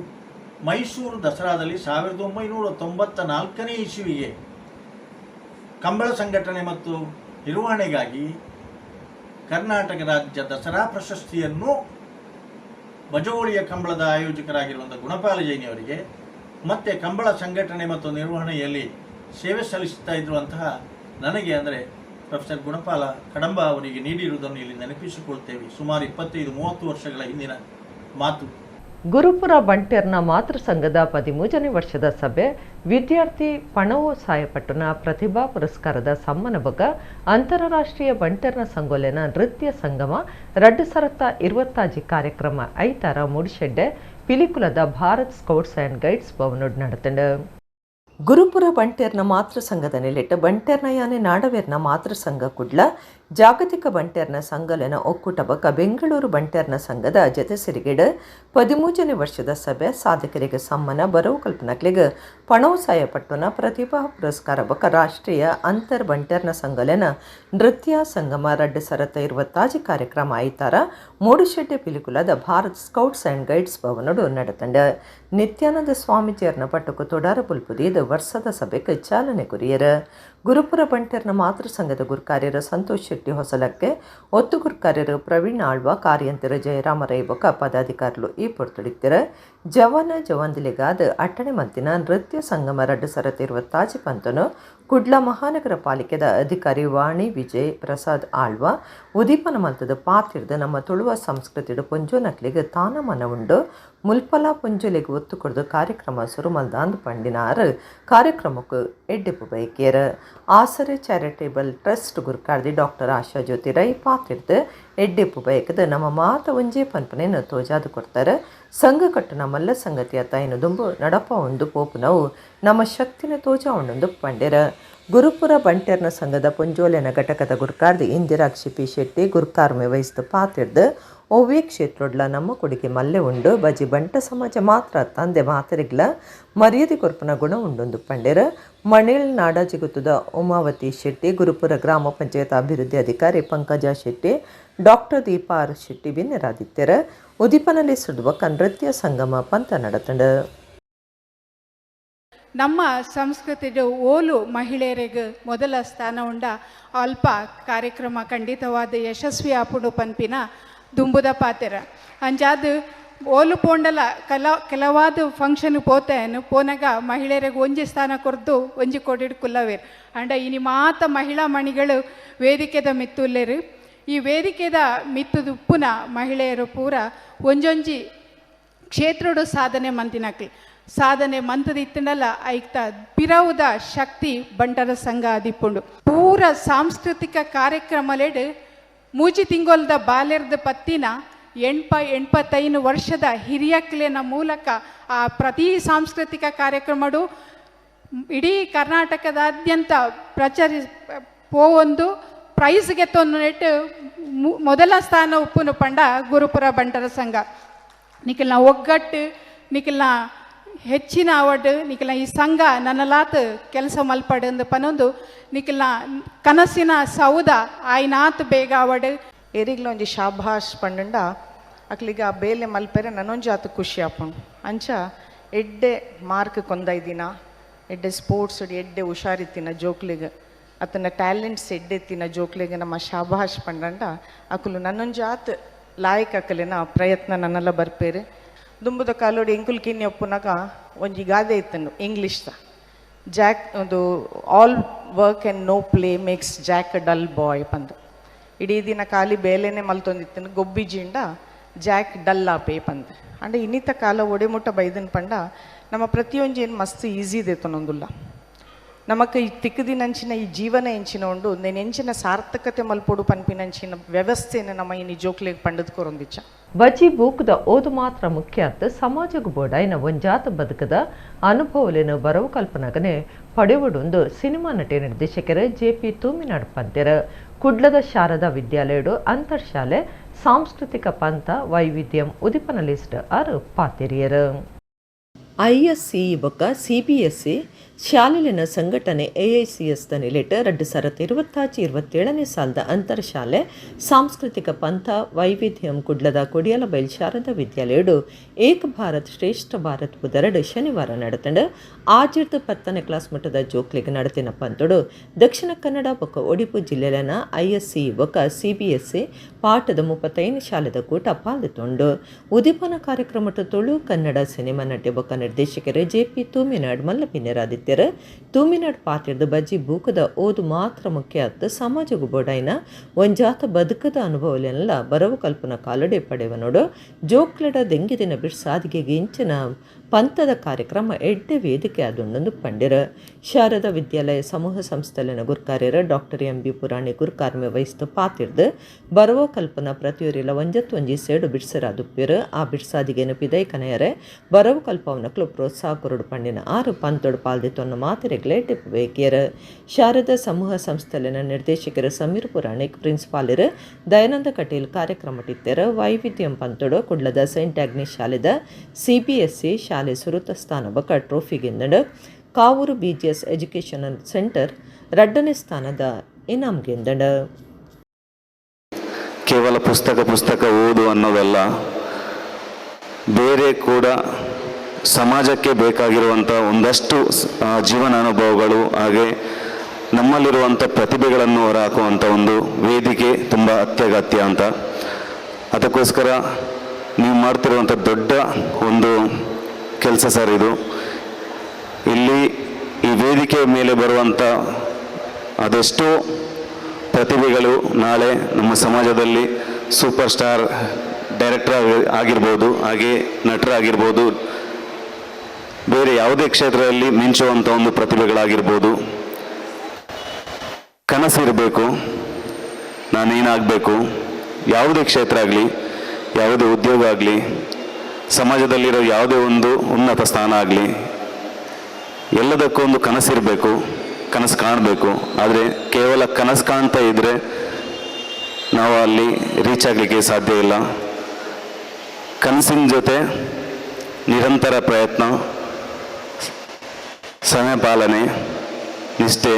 ಮೈಸೂರು ದಸರಾದಲ್ಲಿ 1994ನೇ ಇಸುವಿಗೆ ಕಂಬಳ ಸಂಘಟನೆ ಮತ್ತು ನಿರ್ವಹಣೆಗಾಗಿ ಕರ್ನಾಟಕ ರಾಜ್ಯ ದಸರಾ ಪ್ರಶಸ್ತಿಯನ್ನು ಬಜಗೋಳಿಯ ಕಂಬಳದ ಆಯೋಜಕರಾಗಿರುವಂಥ ಗುಣಪಾಲ ಜೈನಿಯವರಿಗೆ ಮತ್ತು ಕಂಬಳ ಸಂಘಟನೆ ಮತ್ತು ನಿರ್ವಹಣೆಯಲ್ಲಿ ಸೇವೆ ಸಲ್ಲಿಸುತ್ತಾ ಇರುವಂತಹ ನನಗೆ, ಅಂದರೆ ಪ್ರೊಫೆಸರ್ ಗುಣಪಾಲ ಕಡಂಬ ಅವರಿಗೆ ನೀಡಿರುವುದನ್ನು ಇಲ್ಲಿ ನೆನಪಿಸಿಕೊಳ್ತೇವೆ. ಸುಮಾರು 25-30 ವರ್ಷಗಳ ಹಿಂದಿನ ಮಾತು. ಗುರುಪುರ ಬಂಟೆರ್ನ ಮಾತೃ ಸಂಘದ 13ನೇ ವರ್ಷದ ಸಭೆ ವಿದ್ಯಾರ್ಥಿ ಪಣವು ಸಾಯಪಟ್ಟುನ ಪ್ರತಿಭಾ ಪುರಸ್ಕಾರದ ಸಮ್ಮಾನ ಬಗ ಅಂತಾರಾಷ್ಟ್ರೀಯ ಬಂಟೆರ್ನ ಸಂಗೋಲೆನ ನೃತ್ಯ ಸಂಗಮ 2026 ಕಾರ್ಯಕ್ರಮ ಐತಾರ ಮೂಡಿಶೆಡ್ಡೆ ಪಿಲಿಕುಲದ Bharat scouts and guides ಭವನೋಡ್ ನಡೆತಂಡು. Gurupura ಬಂಟೆರ್ನ ಮಾತೃ ಸಂಘದ ನೆಲೆಟ್ಟು ಬಂಟೆರ್ನ ಯಾನೆ ನಾಡವೇರ್ನ ಮಾತೃ ಸಂಘ ಕುಡ್ಲ ಜಾಗತಿಕ ಬಂಟೆರ್ನ ಸಂಘಲೆನ ಒಕ್ಕೂಟ ಬಕ ಬೆಂಗಳೂರು ಬಂಟೆರ್ನ ಸಂಘದ ಜತೆ ಸಿರಿಗೇಡು 13ನೇ ವರ್ಷದ ಸಭೆ ಸಾಧಕರಿಗೆ ಸಮ್ಮಾನ ಬರವು ಕಲ್ಪನಕ್ಲಿಗೆ ಪಣವು ಪಟ್ಟುನ ಪ್ರತಿಭಾ ಪುರಸ್ಕಾರ ಬಕ ರಾಷ್ಟ್ರೀಯ ಅಂತರ್ ಬಂಟೆರ್ನ ಸಂಘಲೆನ ನೃತ್ಯ ಸಂಗಮ 2026 ಕಾರ್ಯಕ್ರಮ ಐತಾರ Moodushedde ಪಿಲಿಕುಲದ Bharat scouts and guides ಭವನಡು ನಡೆತಂಡ. Nithyananda ಸ್ವಾಮೀಜಿಯರ್ನ ಪಟ್ಟುಕು ತೊಡಾರ ಪುಲ್ಪುದಿದ ವರ್ಷದ ಸಭೆಗೆ ಚಾಲನೆ ಕೊರಿಯರ. ಗುರುಪುರ ಬಂಟೆರ್ನ ಮಾತೃ ಸಂಘದ ಗುರುಕಾರ್ಯರ ಸಂತೋಷ್ ಶೆಟ್ಟಿ ಹೊಸಲಕ್ಕೆ, ಒತ್ತು ಗುರುಕಾರ್ಯರು ಪ್ರವೀಣ್ ಆಳ್ವ, ಕಾರ್ಯಂತರ ಜಯರಾಮ ರೈಬಕ ಪದಾಧಿಕಾರಿಗಳು ಈ ಪೊರ್ತುಡಿತ್ತರ. ಜವನ ಜವಂದಿಲಿಗಾದ ಅಟ್ಟಣೆ ಮಲ್ತಿನ ನೃತ್ಯ ಸಂಗಮ 2026 ಪಂತನು ಕುಡ್ಲ ಮಹಾನಗರ ಪಾಲಿಕೆದ ಅಧಿಕಾರಿ ವಾಣಿ ವಿಜಯ್ ಪ್ರಸಾದ್ ಆಳ್ವ ಉದೀಪನ ಮಲ್ತದ ಪಾತಿರ್ದ ನಮ್ಮ ತುಳುವ ಸಂಸ್ಕೃತಿಡು ಪೊಂಜೋನಕ್ಲಿಗೆ ತಾನಮನ ಉಂಡು, ಮುಲ್ಪಲ ಪೊಂಜೊಲಿಗೆ ಒತ್ತು ಕೊಡ್ದು ಕಾರ್ಯಕ್ರಮ ಸುರುಮಲ್ದಾಂದ್ ಪಂಡಿನಾರ್ ಕಾರ್ಯಕ್ರಮಕ್ಕೆ ಎಡ್ಡೆಪು ಬಯಕೇರ. ಆಸರೆ ಚಾರಿಟೇಬಲ್ ಟ್ರಸ್ಟ್ ಗುರುಕಾರ್ದಿ ಡಾಕ್ಟರ್ ಆಶಾ ಜ್ಯೋತಿ ರೈ ಪಾತಿರ್ದು ಎಡ್ಡೆಪ್ಪು ಬಯಕದ ನಮ್ಮ ಮಾತ ಒಂಜೇ ಪನ್ಪನೇನು ತೋಜಾದು ಕೊಡ್ತಾರೆ. ಸಂಘ ಕಟ್ಟುನ ಮಲ್ಲ ಸಂಗತಿಯ ತೈನು ದುಂಬು ನಡಪ ಒಂದು ಪೋಪುನವು ನಮ್ಮ ಶಕ್ತಿನ ತೋಜ ಉಂಡೊಂದು ಪಂಡೆರ. ಗುರುಪುರ ಬಂಟೆರ್ನ ಸಂಘದ ಪೊಂಜೋಲೆನ ಘಟಕದ ಗುರುಕಾರ್ದಿ ಇಂದಿರಾಕ್ಷಿ ಪಿ ಶೆಟ್ಟಿ ಗುರುಕಾರ್ಮೆ ವಹಿಸ್ದು ಪಾತಿರ್ದು ಒವ್ವೇ ಕ್ಷೇತ್ರೊಡ್ಲ ನಮ್ಮ ಕೊಡುಗೆ ಮಲ್ಲೆ ಉಂಡು, ಬಜಿ ಬಂಟ ಸಮಾಜ ಮಾತ್ರ ತಂದೆ ಮಾತರಿಗ್ಲ ಮರ್ಯಾದೆ ಕೊರ್ಪುನ ಗುಣ ಉಂಡೊಂದು ಪಂಡೆರ. ಮಣೇಳ್ ನಾಡಾಜಿಗುತ್ತದ ಉಮಾವತಿ ಶೆಟ್ಟಿ, ಗುರುಪುರ ಗ್ರಾಮ ಪಂಚಾಯತ್ ಅಭಿವೃದ್ಧಿ ಅಧಿಕಾರಿ ಪಂಕಜ ಶೆಟ್ಟಿ, ಡಾಕ್ಟರ್ ದೀಪಾ ಆರ್ ಶೆಟ್ಟಿ ಬಿನ್ನೆರಾದಿತ್ಯರ. ಉದಿಪನಲ್ಲಿ ಸುಡುವಕ ನೃತ್ಯ ಸಂಗಮ ಪಂಥ ನಡತಂಡ. ನಮ್ಮ ಸಂಸ್ಕೃತಿಡು ಓಲು ಮಹಿಳೆಯರಿಗೆ ಮೊದಲ ಸ್ಥಾನ ಉಂಡ ಅಲ್ಪ ಕಾರ್ಯಕ್ರಮ ಖಂಡಿತವಾದ ಯಶಸ್ವಿ ಆಪುಂಡು ಪನ್ಪಿನ ದುಂಬುದ ಪಾತೆರ. ಅಂಚಾದ್ ಓಲು ಪೋಂಡಲ ಕೆಲವಾದ ಫಂಕ್ಷನ್ ಪೋತೇನು ಪೋನಾಗ ಮಹಿಳೆಯರಿಗೆ ಒಂಜಿ ಸ್ಥಾನ ಕೊರ್ದು ಒಂಜಿ ಕೊಡಿಡ್ ಕುಲ್ಲವೇರು. ಅಂಡ ಇನಿ ಮಾತ ಮಹಿಳಾ ಮಣಿಗಳು ವೇದಿಕೆದ ಮಿತ್ತುಲ್ಲೇರು. ಈ ವೇದಿಕೆದ ಮಿತ್ತುದು ಉಪ್ಪುನ ಮಹಿಳೆಯರು ಪೂರ ಒಂಜೊಂಜಿ ಕ್ಷೇತ್ರಡು ಸಾಧನೆ ಮಂತಿನಕ್ಲು ಸಾಧನೆ ಮಂತದ ಇತ್ತಂಡಲ ಐಕ್ತ ಪಿರವುದ ಶಕ್ತಿ ಬಂಟರ ಸಂಘ ಅದಿಪ್ಪುಂಡು. ಪೂರ ಸಾಂಸ್ಕೃತಿಕ ಕಾರ್ಯಕ್ರಮಲೆಡ್ ಮೂಜಿ ತಿಂಗೊಲ್ದ ಬಾಲೆರ್ದ ಪತ್ತಿನ 85 ವರ್ಷದ ಹಿರಿಯಕ್ಲೆನ ಮೂಲಕ ಆ ಪ್ರತಿ ಸಾಂಸ್ಕೃತಿಕ ಕಾರ್ಯಕ್ರಮಡು ಇಡೀ ಕರ್ನಾಟಕದಾದ್ಯಂತ ಪ್ರಚರಿ ಪೋವೊಂದು ಪ್ರೈಸ್ ಗೆತ್ತೊಂದು ನೆಟ್ಟು ಮೊದಲ ಸ್ಥಾನ ಉಪ್ಪುನು ಪಂಡ ಗುರುಪುರ ಬಂಟರ ಸಂಘ. ನಿಖಲ್ನ ಒಗ್ಗಟ್ಟು ನಿಖಲ್ನ ಹೆಚ್ಚಿನ ಅವಡ್ ನಿಕಲ್ನ ಈ ಸಂಘ ನನ್ನಲಾತ್ ಕೆಲಸ ಮಲ್ಪಡ್ ಪನೊಂದು ನಿಕಲ್ನ ಕನಸಿನ ಸೌದ ಆಯ್ನಾತ್ ಬೇಗ ಅವಡ್. ಏರಿಗ್ಲ ಒಂಜಿ ಶಾಭಾಷ್ ಪಂಡಂಡ ಅಕ್ಲಿಗ ಆ ಬೇಲೆ ಮಲ್ಪೆರೆ ನನೊಂಜಿ ಆತ್ ಖುಷಿ ಆಪುಂಡು. ಅಂಚ ಎಡ್ಡೆ ಮಾರ್ಕ್ ಕೊಂದೈದಿನ, ಎಡ್ಡೆ ಸ್ಪೋರ್ಟ್ಸ್ ಎಡ್ಡೆ ಹುಷಾರಿತ್ತಿನ ಜೋಕ್ಲಿಗ್ ಅತನ ಟ್ಯಾಲೆಂಟ್ಸ್ ಎಡ್ಡೆ ಇತ್ತಿನ ಜೋಕ್ಲಿಗ್ ನಮ್ಮ ಶಾಭಾಷ್ ಪಂಡಂಡ ಅಕುಲು ನನ್ನೊಂಜಿ ಆತ್ ಲಾಯಕ್ ಅಕಲಿನ ಪ್ರಯತ್ನ ನನ್ನೆಲ್ಲ ಬರ್ಪೇರು. ದುಂಬುದ ಕಾಲೋಡು ಎಂಕುಲು ಕಿನ್ನಿ ಒಪ್ಪುನಾಗ ಒಂಜಿ ಗಾದೆ ಇತ್ತಂಡು ಇಂಗ್ಲೀಷ್ದ, ಜಾಕ್ ಒಂದು all work and no play makes Jack a dull boy ಪಂದು. ಇಡೀ ದಿನ ಖಾಲಿ ಬೇಲೆನೆ ಮಲ್ತೊಂದಿತ್ತನು ಗೊಬ್ಬಿ ಜಿಂಡ ಜಾಕ್ ಡಲ್ ಆಪೇ ಪಂದು. ಅಂಡ ಇನ್ನಿತ ಕಾಲ ಒಡೆಮುಟ್ಟ ಬೈದನ್ ಪಂಡ ನಮ್ಮ ಪ್ರತಿಯೊಂಜಿ ಏನು ಮಸ್ತ್ ಈಸಿ ದೇತನೊಂದುಲ್ಲ. ನಮಕ್ ಈ ತಿಕ್ಕದಿನಂಚಿನ ಈ ಜೀವನ ಎಂಚಿನ ಉಂಡು నేను ಎಂಚಿನ ಸಾರ್ಥಕತೆ ಮಲ್ಪೊಡು ಪನ್ಪಿನಂಚಿನ ವ್ಯವಸ್ಥೆನ ನಮ್ಮ ಈ ಜೋಕ್ಲೆಗ್ ಪಂಡದ್ ಕೊರೊಂದಿಚ್ಚ. ಬಜಿ ಬೂಕುದ ಓದು ಮಾತ್ರ ಮುಖ್ಯ ಅತ್ತ ಸಮಾಜಗ್ ಬೋಡಾಯಿನ ಒಂಜಾತ ಬದುಕದ ಅನುಭವಲೇನು ಬರವು ಕಲ್ಪನಗನೆ ಪಡೆವಡೊಂದು ಸಿನಿಮಾ ನಟಿ ನಿರ್ದೇಶಕರು ಜೆ ಪಿ ತೂಮಿನಾಡ್ ಪಂತೆರ್. ಕುಡ್ಲದ ಶಾರದಾ ವಿದ್ಯಾಲಯಡು ಅಂತರ್ಶಾಲೆ ಸಾಂಸ್ಕೃತಿಕ ಪಂಥ ವೈವಿಧ್ಯಂ ಉದಿಪನ ಲಿಸ್ಟ್ ಆರು ಪಾತೆರಿಯರು. ಐಎಸ್ಸಿ ಬೊಕ್ಕ ಸಿಬಿಎಸ್ಸಿ ಶಾಲೆಲಿನ ಸಂಘಟನೆ ಎಐಸಿಎಸ್ the ನಿಲೆಟ್ 2026-27ನೇ ಸಾಲದ ಅಂತರ್ಶಾಲೆ ಸಾಂಸ್ಕೃತಿಕ ಪಂಥ ವೈವಿಧ್ಯಂ ಕುಡ್ಲದ ಕೊಡಿಯಲಬೈಲ್ ಶಾರದಾ ವಿದ್ಯಾಲಯಡು ಏಕ ಭಾರತ್ ಶ್ರೇಷ್ಠ ಭಾರತ್ ಬುಧರಡು ಶನಿವಾರ ನಡೆತಂಡು. ಆಜಿರ್ದು 10ನೇ ಕ್ಲಾಸ್ ಮಟ್ಟದ ಜೋಕ್ಲಿಗೆ ನಡೆತಿನ ಪಂತೊಡು ದಕ್ಷಿಣ ಕನ್ನಡ ಬೊಕ್ಕ ಒಡಿಪು ಜಿಲ್ಲೆಲನ ಐಎಸ್ಸಿ ಬೊಕ್ಕ ಸಿಬಿಎಸ್ಸಿ ಪಾಠದ 35 ಶಾಲೆದ ಕೂಟ ಪಾಲ್ದಿತ್ತುಂಡು. ಉದ್ದೀಪನ ಕಾರ್ಯಕ್ರಮದ ತುಳು ಕನ್ನಡ ಸಿನಿಮಾ ನಟಿ ಬೊಕ್ಕ ನಿರ್ದೇಶಕರು ಜೆ ಪಿ ತೂಮಿನಾಡ್ ಮಲ್ಲ ಪಿನ್ನೆರಾದಿತ್ಯರು. ತೂಮಿನಾಡ್ ಪಾತಿರ್ದು ಬಜ್ಜಿ ಬೂಕದ ಓದು ಮಾತ್ರ ಮುಖ್ಯ ಅತ್ತ ಸಮಾಜಗು ಬೋಡಾಯಿನ ಒಂಜಾತ ಬದುಕದ ಅನುಭವಲೆಲ್ಲ ಬರವು ಕಲ್ಪನ ಕಾಲಡೆ ಪಡೆವನೋಡು ಜೋಕ್ಲೆಡ ದೆಂಗಿದಿನ ಬಿಡ್ಸಾದಿಗೆ ಇಂಚಿನ ಪಂಥದ ಕಾರ್ಯಕ್ರಮ ಎಡ್ಡೆ ವೇದಿಕೆ ಆದುಂಡೊಂದು ಪಂಡಿರ. ಶಾರದಾ ವಿದ್ಯಾಲಯ ಸಮೂಹ ಸಂಸ್ಥೆಲಿನ ಗುರ್ಕಾರ್ಯರ doctor M B ಪುರಾಣಿ ಗುರುಕಾರ್ಮೆ ವಹಿಸ್ತು ಪಾತಿರ್ದು ಬರವ ಕಲ್ಪನಾ ಪ್ರತಿಯೊರಿಲ ಒಂಜತ್ತೊಂಜಿ ಸೇಡು ಬಿಡ್ಸರಾದುಪ್ಪಿರು. ಆ ಬಿಡ್ಸಾದಿಗೇನು ಪಿದೈ ಕನೆಯರೆ ಬರವು ಕಲ್ಪವನಕ್ಲು ಪ್ರೋತ್ಸಾಹ ಕೊರಡು ಪಂಡಿನ ಆರು ಪಂತೊಡು ಪಾಲ್ದಿ ತೊನ್ನ ಮಾತೆರೆಗ್ಲೆ ಟಿಪ್ಪು ಬೇಕಿಯರು. ಶಾರದಾ ಸಮೂಹ ಸಂಸ್ಥೆಲಿನ ನಿರ್ದೇಶಕರು ಸಮೀರ್ ಪುರಾಣಿಕ್, ಪ್ರಿನ್ಸಿಪಾಲರು ದಯಾನಂದ ಕಟೀಲ್ ಕಾರ್ಯಕ್ರಮ ಟಿತ್ತೆರು. ವೈವಿಧ್ಯಂ ಪಂತೊಡು ಕುಡ್ಲದ ಸೈಂಟ್ ಆಗ್ನಿಸ್ ಶಾಲೆದ ಸಿಬಿಎಸ್ಸಿ ಶಾಲೆ ಸುರುತ ಸ್ಥಾನ ಬೊಕ್ಕ ಟ್ರೋಫಿ ಗೆಂದಂಡು. ಕಾವೂರು BGS educational centre 2ನೇ ಸ್ಥಾನದ ಇನಾಮ್ ಗೆಂದಂಡು. ಕೇವಲ ಪುಸ್ತಕ ಪುಸ್ತಕ ಓದು ಅನ್ನೋದಲ್ಲ, ಬೇರೆ ಕೂಡ ಸಮಾಜಕ್ಕೆ ಬೇಕಾಗಿರುವಂಥ ಒಂದಷ್ಟು ಜೀವನ ಅನುಭವಗಳು ಹಾಗೆ ನಮ್ಮಲ್ಲಿರುವಂಥ ಪ್ರತಿಭೆಗಳನ್ನು ಹೊರಹಾಕುವಂಥ ಒಂದು ವೇದಿಕೆ ತುಂಬ ಅತ್ಯಗತ್ಯ ಅಂತ. ಅದಕ್ಕೋಸ್ಕರ ನೀವು ಮಾಡ್ತಿರುವಂಥ ದೊಡ್ಡ ಒಂದು ಕೆಲಸ ಸರ್ ಇದು. ಇಲ್ಲಿ ಈ ವೇದಿಕೆಯ ಮೇಲೆ ಬರುವಂಥ ಅದೆಷ್ಟೋ ಪ್ರತಿಭೆಗಳು ನಾಳೆ ನಮ್ಮ ಸಮಾಜದಲ್ಲಿ super star director ಆಗಿರ್ಬೋದು, ಹಾಗೆ ನಟರಾಗಿರ್ಬೋದು, ಬೇರೆ ಯಾವುದೇ ಕ್ಷೇತ್ರದಲ್ಲಿ ಮಿಂಚುವಂಥ ಒಂದು ಪ್ರತಿಭೆಗಳಾಗಿರ್ಬೋದು. ಕನಸಿರಬೇಕು, ನಾನೇನಾಗಬೇಕು, ಯಾವುದೇ ಕ್ಷೇತ್ರ ಆಗಲಿ, ಯಾವುದೇ ಉದ್ಯೋಗ ಆಗಲಿ, ಸಮಾಜದಲ್ಲಿರೋ ಯಾವುದೇ ಒಂದು ಉನ್ನತ ಸ್ಥಾನ ಆಗಲಿ, ಎಲ್ಲದಕ್ಕೂ ಒಂದು ಕನಸಿರಬೇಕು, ಕನಸು ಕಾಣಬೇಕು. ಆದರೆ ಕೇವಲ ಕನಸು ಕಾಣ್ತಾ ಇದ್ದರೆ ನಾವು ಅಲ್ಲಿ ರೀಚ್ ಆಗಲಿಕ್ಕೆ ಸಾಧ್ಯ ಇಲ್ಲ. ಕನಸಿನ ಜೊತೆ ನಿರಂತರ ಪ್ರಯತ್ನ, ಸಮಯ ಪಾಲನೆ, ನಿಷ್ಠೆ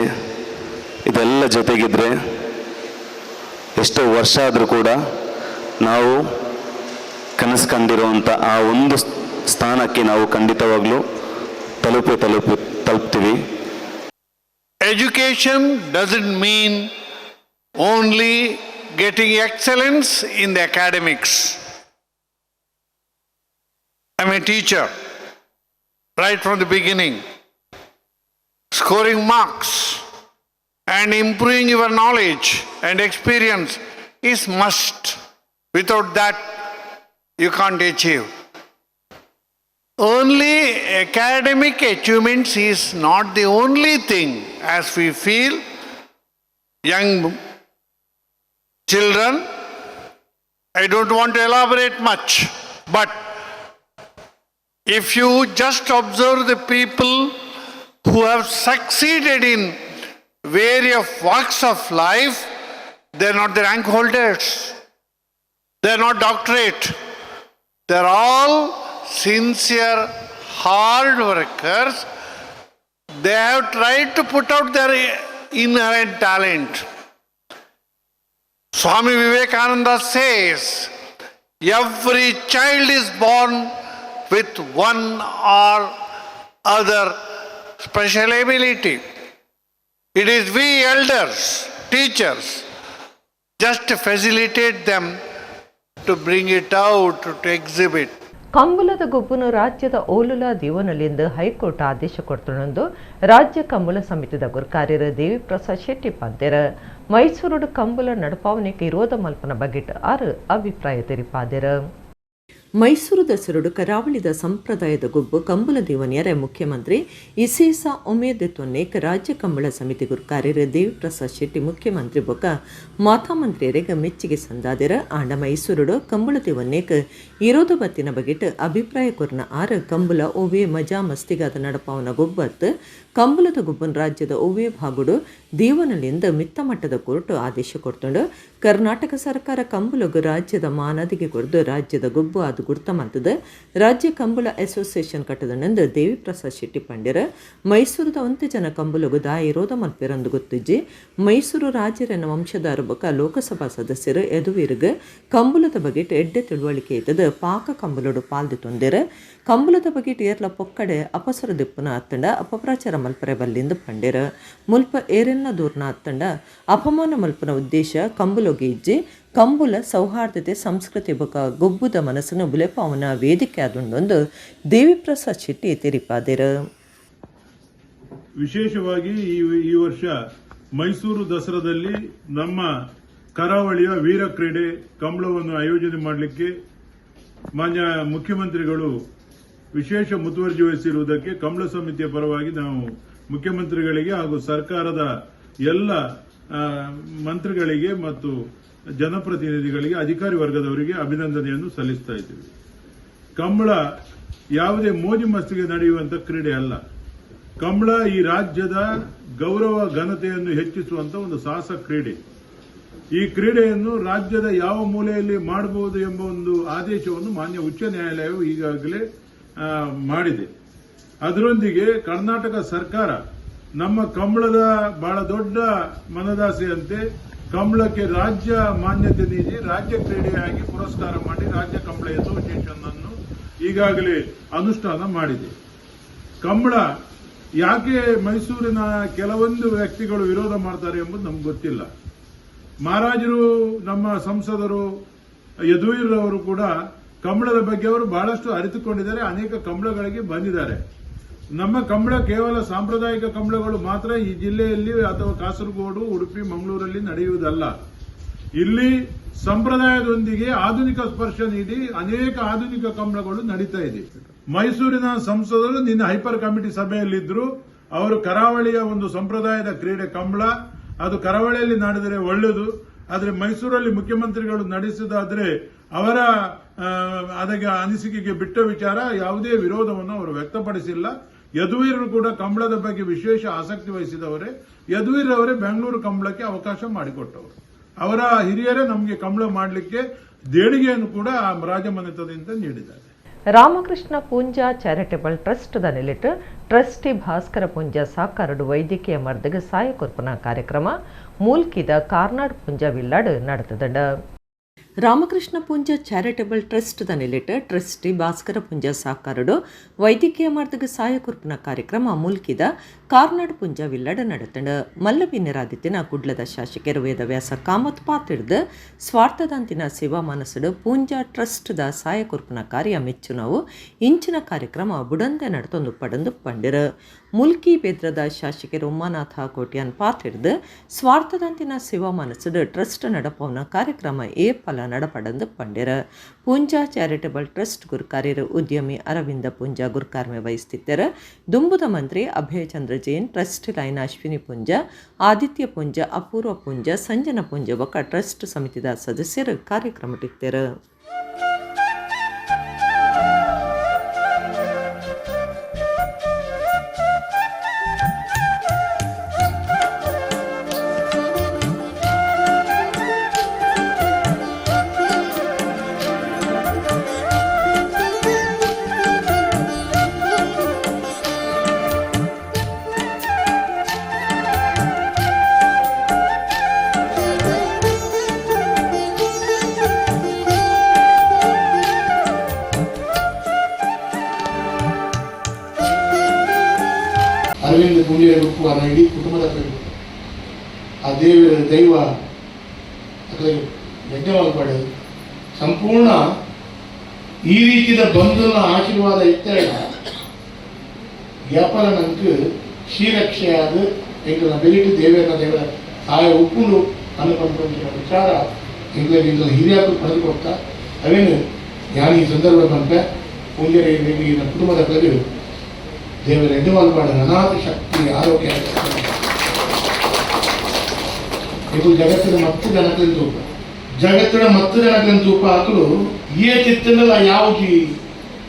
ಇದೆಲ್ಲ ಜೊತೆಗಿದ್ದರೆ ಎಷ್ಟೋ ವರ್ಷ ಆದರೂ ಕೂಡ ನಾವು ಕನಸು ಕಂಡಿರುವಂಥ ಆ ಒಂದು ಸ್ಥಾನಕ್ಕೆ ನಾವು ಖಂಡಿತವಾಗ್ಲೂ ತಲುಪೇ ತಲುಪ್ತೀವಿ. Education doesn't mean only getting excellence in the academics. I'm a teacher right from the beginning. Scoring marks and improving your knowledge and experience is must. Without that, you can't achieve. Only academic achievements is not the only thing, as we feel young children. I don't want to elaborate much, but if you just observe the people who have succeeded in various walks of life, they're not the rank holders, they're not doctorate, they're all sincere, hard workers. They have tried to put out their inherent talent. Swami Vivekananda says, every child is born with one or other special ability. It is we elders, teachers, just to facilitate them to bring it out, to exhibit. ಕಂಬುಲದ ಗೊಬ್ಬುನು ರಾಜ್ಯದ ಓಲುಲ ದೀವನಲಿಂದ high court ಆದೇಶ ಕೊಡ್ತುಂಡು ರಾಜ್ಯ ಕಂಬುಲ ಸಮಿತಿದ ಗುರ್ಕಾರ್ಯರು ದೇವಿಪ್ರಸಾದ್ ಶೆಟ್ಟಿ ಪಂತೆರ್. ಮೈಸೂರುಡು ಕಂಬುಲ ನಡಪಾವನೆಗೆ ವಿರೋಧ ಮಲ್ಪನ ಬಗೆಟ್ ಆರು ಅಭಿಪ್ರಾಯ ತೆರಿಪಾದೆರ್. ಮೈಸೂರು ದಸರುಡು ಕರಾವಳಿದ ಸಂಪ್ರದಾಯದ ಗೊಬ್ಬು ಕಂಬುಲ ದೇವನಿಯರ ಮುಖ್ಯಮಂತ್ರಿ ಇಸೇಸ ಉಮೇದೆತ್ವನ್ನೇಕ ರಾಜ್ಯ ಕಂಬಳ ಸಮಿತಿ ಗುರ್ಕಾರ್ಯರು ದೇವಿಪ್ರಸಾದ್ ಶೆಟ್ಟಿ ಮುಖ್ಯಮಂತ್ರಿ ಬೊಕ್ಕ ಮಾತಾಮಂತ್ರಿಯರಿಗೆ ಮೆಚ್ಚುಗೆ ಸಂದಾದಿರ. ಆಂಡ ಮೈಸೂರುಡು ಕಂಬುಳ ದೇವನ್ನೇಕ ಇರೋದ ಬತ್ತಿನ ಬಗೆಟ್ ಅಭಿಪ್ರಾಯ ಕೊರ್ನ ಆರು ಕಂಬುಲ ಒವ್ವೇ ಮಜಾ ಮಸ್ತಿಗಾದ ನಡಪಾವನ ಗೊಬ್ಬತ್ತು ಕಂಬುಲದ ಗೊಬ್ಬನ್ ರಾಜ್ಯದ ಒವ್ವೇ ಭಾಗುಡು ದೇವನಲಿಂದ ಮಿತ್ತ ಮಟ್ಟದ ಕೋರ್ಟ್ ಆದೇಶ ಕೊಡ್ತುಂಡು. ಕರ್ನಾಟಕ ಸರ್ಕಾರ ಕಂಬುಲಗು ರಾಜ್ಯದ ಮಾನದಿಗೆ ಕೊರ್ದು ರಾಜ್ಯದ ಗೊಬ್ಬು ಅದು ಗುರ್ತ ಮಲ್ತದ ರಾಜ್ಯ ಕಂಬುಲ ಅಸೋಸಿಯೇಷನ್ ಕಟ್ಟದನೆಂದು ದೇವಿಪ್ರಸಾದ್ ಶೆಟ್ಟಿ ಪಂಡ್ಯರ. ಮೈಸೂರದ ಒಂತೆ ಜನ ಕಂಬುಲಗು ದಾಯಿರೋಧ ಮಲ್ಪೆರಂದು ಗೊತ್ತಿಜ್ಜಿ. ಮೈಸೂರು ರಾಜರನ್ನ ವಂಶದಾರ ಬೊಕ್ಕ ಲೋಕಸಭಾ ಸದಸ್ಯರು ಯದುವೀರ್ಗ್ ಕಂಬುಲದ ಬಗೆಟ್ ಎಡ್ಡೆ ತಿಳುವಳಿಕೆ ಇದ್ದದ ಪಾಕ ಕಂಬುಲಡು ಪಾಲ್ದಿ ತೊಂದೆರ್. ಕಂಬುಲದ ಬಗೆಟ್ ಏರ್ಲ ಪೊಕ್ಕಡೆ ಅಪಸರ ದಿಪ್ಪುನ ಅತ್ತಂಡ ಅಪಪ್ರಚಾರ ಮಲ್ಪರೆ ಬಲ್ಲಿಂದು ಪಂಡೆರ್. ಮುಲ್ಪ ಏರೆನ್ನ ದೂರ್ನ ಅತ್ತಂಡ ಅಪಮಾನ ಮಲ್ಪನ ಉದ್ದೇಶ ಕಂಬುಲೊಗೆ ಇಜ್ಜಿ. ಕಂಬುಲ ಸೌಹಾರ್ದತೆ ಸಂಸ್ಕೃತಿ ಬೊಕ ಗೊಬ್ಬುದ ಮನಸ್ಸನ್ನು ಬುಲೆಪಾವನ ವೇದಿಕೆ ಆದುಂಡೊಂದು ದೇವಿಪ್ರಸಾದ್ ಶೆಟ್ಟಿ ತೆರಿಪಾದೆರ್. ವಿಶೇಷವಾಗಿ ಈ ವರ್ಷ ಮೈಸೂರು ದಸರಾದಲ್ಲಿ ನಮ್ಮ ಕರಾವಳಿಯ ವೀರ ಕ್ರೀಡೆ ಕಂಬಳವನ್ನು ಆಯೋಜನೆ ಮಾಡಲಿಕ್ಕೆ ಮಾನ್ಯ ಮುಖ್ಯಮಂತ್ರಿಗಳು ವಿಶೇಷ ಮುತುವರ್ಜಿ ವಹಿಸಿರುವುದಕ್ಕೆ ಕಂಬಳ ಸಮಿತಿಯ ಪರವಾಗಿ ನಾವು ಮುಖ್ಯಮಂತ್ರಿಗಳಿಗೆ ಹಾಗೂ ಸರ್ಕಾರದ ಎಲ್ಲ ಮಂತ್ರಿಗಳಿಗೆ ಮತ್ತು ಜನಪ್ರತಿನಿಧಿಗಳಿಗೆ, ಅಧಿಕಾರಿ ವರ್ಗದವರಿಗೆ ಅಭಿನಂದನೆಯನ್ನು ಸಲ್ಲಿಸ್ತಾ ಇದ್ದೀವಿ. ಕಂಬಳ ಯಾವುದೇ ಮೋಜು ಮಸ್ತಿಗೆ ನಡೆಯುವಂತ ಕ್ರೀಡೆ ಅಲ್ಲ. ಕಂಬಳ ಈ ರಾಜ್ಯದ ಗೌರವ ಘನತೆಯನ್ನು ಹೆಚ್ಚಿಸುವಂತ ಒಂದು ಸಾಹಸ ಕ್ರೀಡೆ. ಈ ಕ್ರೀಡೆಯನ್ನು ರಾಜ್ಯದ ಯಾವ ಮೂಲೆಯಲ್ಲಿ ಮಾಡಬಹುದು ಎಂಬ ಒಂದು ಆದೇಶವನ್ನು ಮಾನ್ಯ ಉಚ್ಚ ನ್ಯಾಯಾಲಯವು ಈಗಾಗಲೇ ಮಾಡಿದೆ. ಅದರೊಂದಿಗೆ ಕರ್ನಾಟಕ ಸರ್ಕಾರ ನಮ್ಮ ಕಂಬಳದ ಬಹಳ ದೊಡ್ಡ ಮನದಾಸೆಯಂತೆ ಕಂಬಳಕ್ಕೆ ರಾಜ್ಯ ಮಾನ್ಯತೆ ನೀಡಿ ರಾಜ್ಯ ಕ್ರೀಡೆಯಾಗಿ ಪುರಸ್ಕಾರ ಮಾಡಿ ರಾಜ್ಯ ಕಂಬಳ ಅಸೋಸಿಯೇಷನ್ ಅನ್ನು ಈಗಾಗಲೇ ಅನುಷ್ಠಾನ ಮಾಡಿದೆ. ಕಂಬಳ ಯಾಕೆ ಮೈಸೂರಿನ ಕೆಲವೊಂದು ವ್ಯಕ್ತಿಗಳು ವಿರೋಧ ಮಾಡ್ತಾರೆ ಎಂಬುದು ನಮ್ಗೆ ಗೊತ್ತಿಲ್ಲ. ಮಹಾರಾಜರು, ನಮ್ಮ ಸಂಸದರು ಯದುವೀರ್ರವರು ಕೂಡ ಕಂಬಳದ ಬಗ್ಗೆ ಅವರು ಬಹಳಷ್ಟು ಅರಿತುಕೊಂಡಿದ್ದಾರೆ. ಅನೇಕ ಕಂಬಳಗಳಿಗೆ ಬಂದಿದ್ದಾರೆ. ನಮ್ಮ ಕಂಬಳ ಕೇವಲ ಸಾಂಪ್ರದಾಯಿಕ ಕಂಬಳಗಳು ಮಾತ್ರ ಈ ಜಿಲ್ಲೆಯಲ್ಲಿ ಅಥವಾ ಕಾಸರಗೋಡು, ಉಡುಪಿ, ಮಂಗಳೂರಲ್ಲಿ ನಡೆಯುವುದಲ್ಲ. ಇಲ್ಲಿ ಸಂಪ್ರದಾಯದೊಂದಿಗೆ ಆಧುನಿಕ ಸ್ಪರ್ಶ ನೀಡಿ ಅನೇಕ ಆಧುನಿಕ ಕಂಬಳಗಳು ನಡೀತಾ ಇದೆ. ಮೈಸೂರಿನ ಸಂಸದರು ನಿನ್ನೆ ಹೈಪರ್ ಕಮಿಟಿ ಸಭೆಯಲ್ಲಿದ್ದರು. ಅವರು ಕರಾವಳಿಯ ಒಂದು ಸಂಪ್ರದಾಯದ ಕ್ರೀಡೆ ಕಂಬಳ, ಅದು ಕರಾವಳಿಯಲ್ಲಿ ನಡೆದರೆ ಒಳ್ಳೆಯದು, ಆದರೆ ಮೈಸೂರಲ್ಲಿ ಮುಖ್ಯಮಂತ್ರಿಗಳು ನಡೆಸುವುದಾದರೆ ಅವರ ಅದಕ್ಕೆ ಅನಿಸಿಕೆಗೆ ಬಿಟ್ಟ ವಿಚಾರ. ಯಾವುದೇ ವಿರೋಧವನ್ನು ಅವರು ವ್ಯಕ್ತಪಡಿಸಿಲ್ಲ. ಯದುವೀರರು ಕೂಡ ಕಂಬಳದ ಬಗ್ಗೆ ವಿಶೇಷ ಆಸಕ್ತಿ ವಹಿಸಿದವರೇ. ಯದುವೀರವರೇ ಬೆಂಗಳೂರು ಕಂಬಳಕ್ಕೆ ಅವಕಾಶ ಮಾಡಿಕೊಟ್ಟವರು. ಅವರ ಹಿರಿಯರೇ ನಮಗೆ ಕಂಬಳ ಮಾಡಲಿಕ್ಕೆ ದೇಣಿಗೆಯನ್ನು ಕೂಡ ರಾಜಮನೆತನದಿಂದ ನೀಡಿದ್ದಾರೆ. Ramakrishna Poonja charitable trust the ನೆಲೆಟ್ ಟ್ರಸ್ಟಿ ಭಾಸ್ಕರ ಪೂಂಜಾ ಸಾಕಾರಡು ವೈದ್ಯಕೀಯ ಮರ್ದಗ ಸಾಯ ಕೊರ್ಪನ ಕಾರ್ಯಕ್ರಮ ಮೂಲ್ಕಿದ ಕಾರ್ನಾಡ್ ಪೂಂಜಾ ವಿಲ್ಲಾಡ್ ನಡೆತದಂಡ. Ramakrishna Poonja charitable trust the ನೆಲೆಟ್ ಟ್ರಸ್ಟಿ ಭಾಸ್ಕರ ಪೂಂಜಾ ಸಾಕಾರಡು ವೈದ್ಯಕೀಯ ಮಾರ್ದಗ ಸಾಯ ಕೊರ್ಪನ ಕಾರ್ಯಕ್ರಮ ಮೂಲ್ಕಿದ ಕಾರ್ನಾಡ್ ಪೂಂಜಾ ವಿಲ್ಲಾಡ್ ನಡೆತಂಡ. ಮಲ್ಲಬಿನ್ನರಾದಿತ್ಯನ ಕುಡ್ಲದ ಶಾಸಕರು ವೇದವ್ಯಾಸ ಕಾಮತ್ ಪಾತಿಡ್ದು ಸ್ವಾರ್ಥದಂತಿನ ಸೇವಾ ಮನಸ್ಸುಡು ಪೂಂಜಾ ಟ್ರಸ್ಟ್ the ಸಾಯ ಕೊರ್ಪನ ಕಾರ್ಯ ಮೆಚ್ಚುನವು ಇಂಚಿನ ಕಾರ್ಯಕ್ರಮ ಬುಡಂದೆ ನಡತೊಂದು ಪಡಂದು ಪಂಡಿರ. ಮುಲ್ಕಿ ಬೆದ್ರದ ಶಾಸಕರು ಉಮಾನಾಥ ಕೋಟ್ಯಾನ್ ಪಾತಿಡ್ದು ಸ್ವಾರ್ಥದಂತಿನ ಸೇವಾ ಮನಸ್ಸುಡು ಟ್ರಸ್ಟ್ ನಡಪವನ ಕಾರ್ಯಕ್ರಮ ಏಪಲ ನಡಪಡಂದು ಪಂಡಿರ. ಪೂಂಜಾ ಚಾರಿಟೇಬಲ್ ಟ್ರಸ್ಟ್ ಗುರುಕಾರ್ಯರು ಉದ್ಯಮಿ ಅರವಿಂದ ಪೂಂಜಾ ಗುರುಕಾರ್ಮೆ ವಹಿಸುತ್ತಿದ್ದರು. ದುಂಬುದ ಮಂತ್ರಿ ಅಭಯಚಂದ್ರ ಜೈನ್, ಟ್ರಸ್ಟ್ ಲೈನ್ ಅಶ್ವಿನಿ ಪೂಂಜಾ, ಆದಿತ್ಯ ಪೂಂಜಾ, ಅಪೂರ್ವ ಪೂಂಜಾ, ಸಂಜನಾ ಪೂಂಜಾ ಬೊಕ್ಕ ಟ್ರಸ್ಟ್ ಸಮಿತಿದ ಸದಸ್ಯರು ಕಾರ್ಯಕ್ರಮಟ್ಟಿದ್ದರು. ಅನ್ನ ಇಡೀ ಕುಟುಂಬದ ಆ ದೇವರ ದೈವ ಅಕ್ಲೆಗ್ ಯಜ್ಞವಾದ ಸಂಪೂರ್ಣ ಈ ರೀತಿಯ ಬಂಧುನ ಆಶೀರ್ವಾದ ಇತ್ತೆರಡ ವ್ಯಾಪಾರ ನಂಗೆ ಶ್ರೀರಕ್ಷೆಯಾದ ಎಂಕಲ್ನ ಬೆಳಿಗ್ಗೆ ದೇವರನ್ನ ದೇವರ ಸಹಾಯ ಉಪ್ಪುಂಡು ಅನ್ನುವಂಥ ವಿಚಾರ ಎಂಗ್ಲಿಗೆ ಎಂಕಲ್ನ ಹಿರಿಯರು ಪಡೆದು ಕೊಡ್ತಾ ಅವೇನು ನಾನು ಈ ಸಂದರ್ಭ ಬಂಪೆ ಪೂಂಜರೆ ಕುಟುಂಬದ ಕಲೆಗೆ ದೇವರ ಎಡ್ಡುವಾಲ್ಪಾಡ ಅನಾಥ ಶಕ್ತಿ ಆರೋಗ್ಯ ಇದು ಜಗತ್ತಿನ ಮತ್ತು ಜನಗಳಿಂದ ತೂಪ ಜಗತ್ತಿನ ಮತ್ತು ಜನಗಳಿಂದ ತೂಪ ಹಾಕಲು ಏ ಚಿತ್ತಲ್ಲ ಯಾವುದು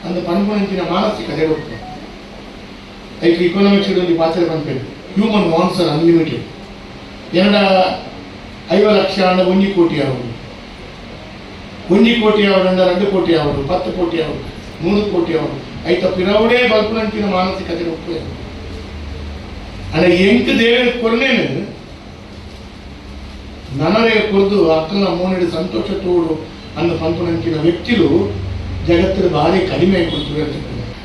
ಅಂದ ಪನ್ಪುನಂಚಿನ ಮಾನಸಿಕ ಜಗತ್ತು ಐಕ್ ಇಕೊನಾಮಿಕ್ಸ್ ಒಂದು ಪಾತ್ರ ಪನ್ಪೇರು human wants are unlimited. ಎರಡ 50 ಲಕ್ಷ ಅಂಡ 1 ಕೋಟಿ ಆವಡು, 1 ಕೋಟಿ ಆವಡು 2 ಕೋಟಿ ಆವಡು, 10 ಕೋಟಿ ಆವಡು, 3 ಕೋಟಿ ಆವಡು, ಐತ ಪಿರವಡೇ ಬಲ್ಪುನಂಚಿನ ಮಾನಸಿಕತೆ ಒಪ್ಪು. ಅಂಡ ಎಂಕ್ ದೇವರ ಕೊರ್ನೇನು ನನರೇ ಕೊರ್ದು ಅಕ್ಕನ ಮೋನಿಡು ಸಂತೋಷ ತೋಡು ಅನ್ನ ಪನ್ಪುನಂಚಿನ ವ್ಯಕ್ತಿಲು ಜಗತ್ತಿನ ಭಾರಿ ಕಡಿಮೆ ಕೊಡ್ತಾರೆ.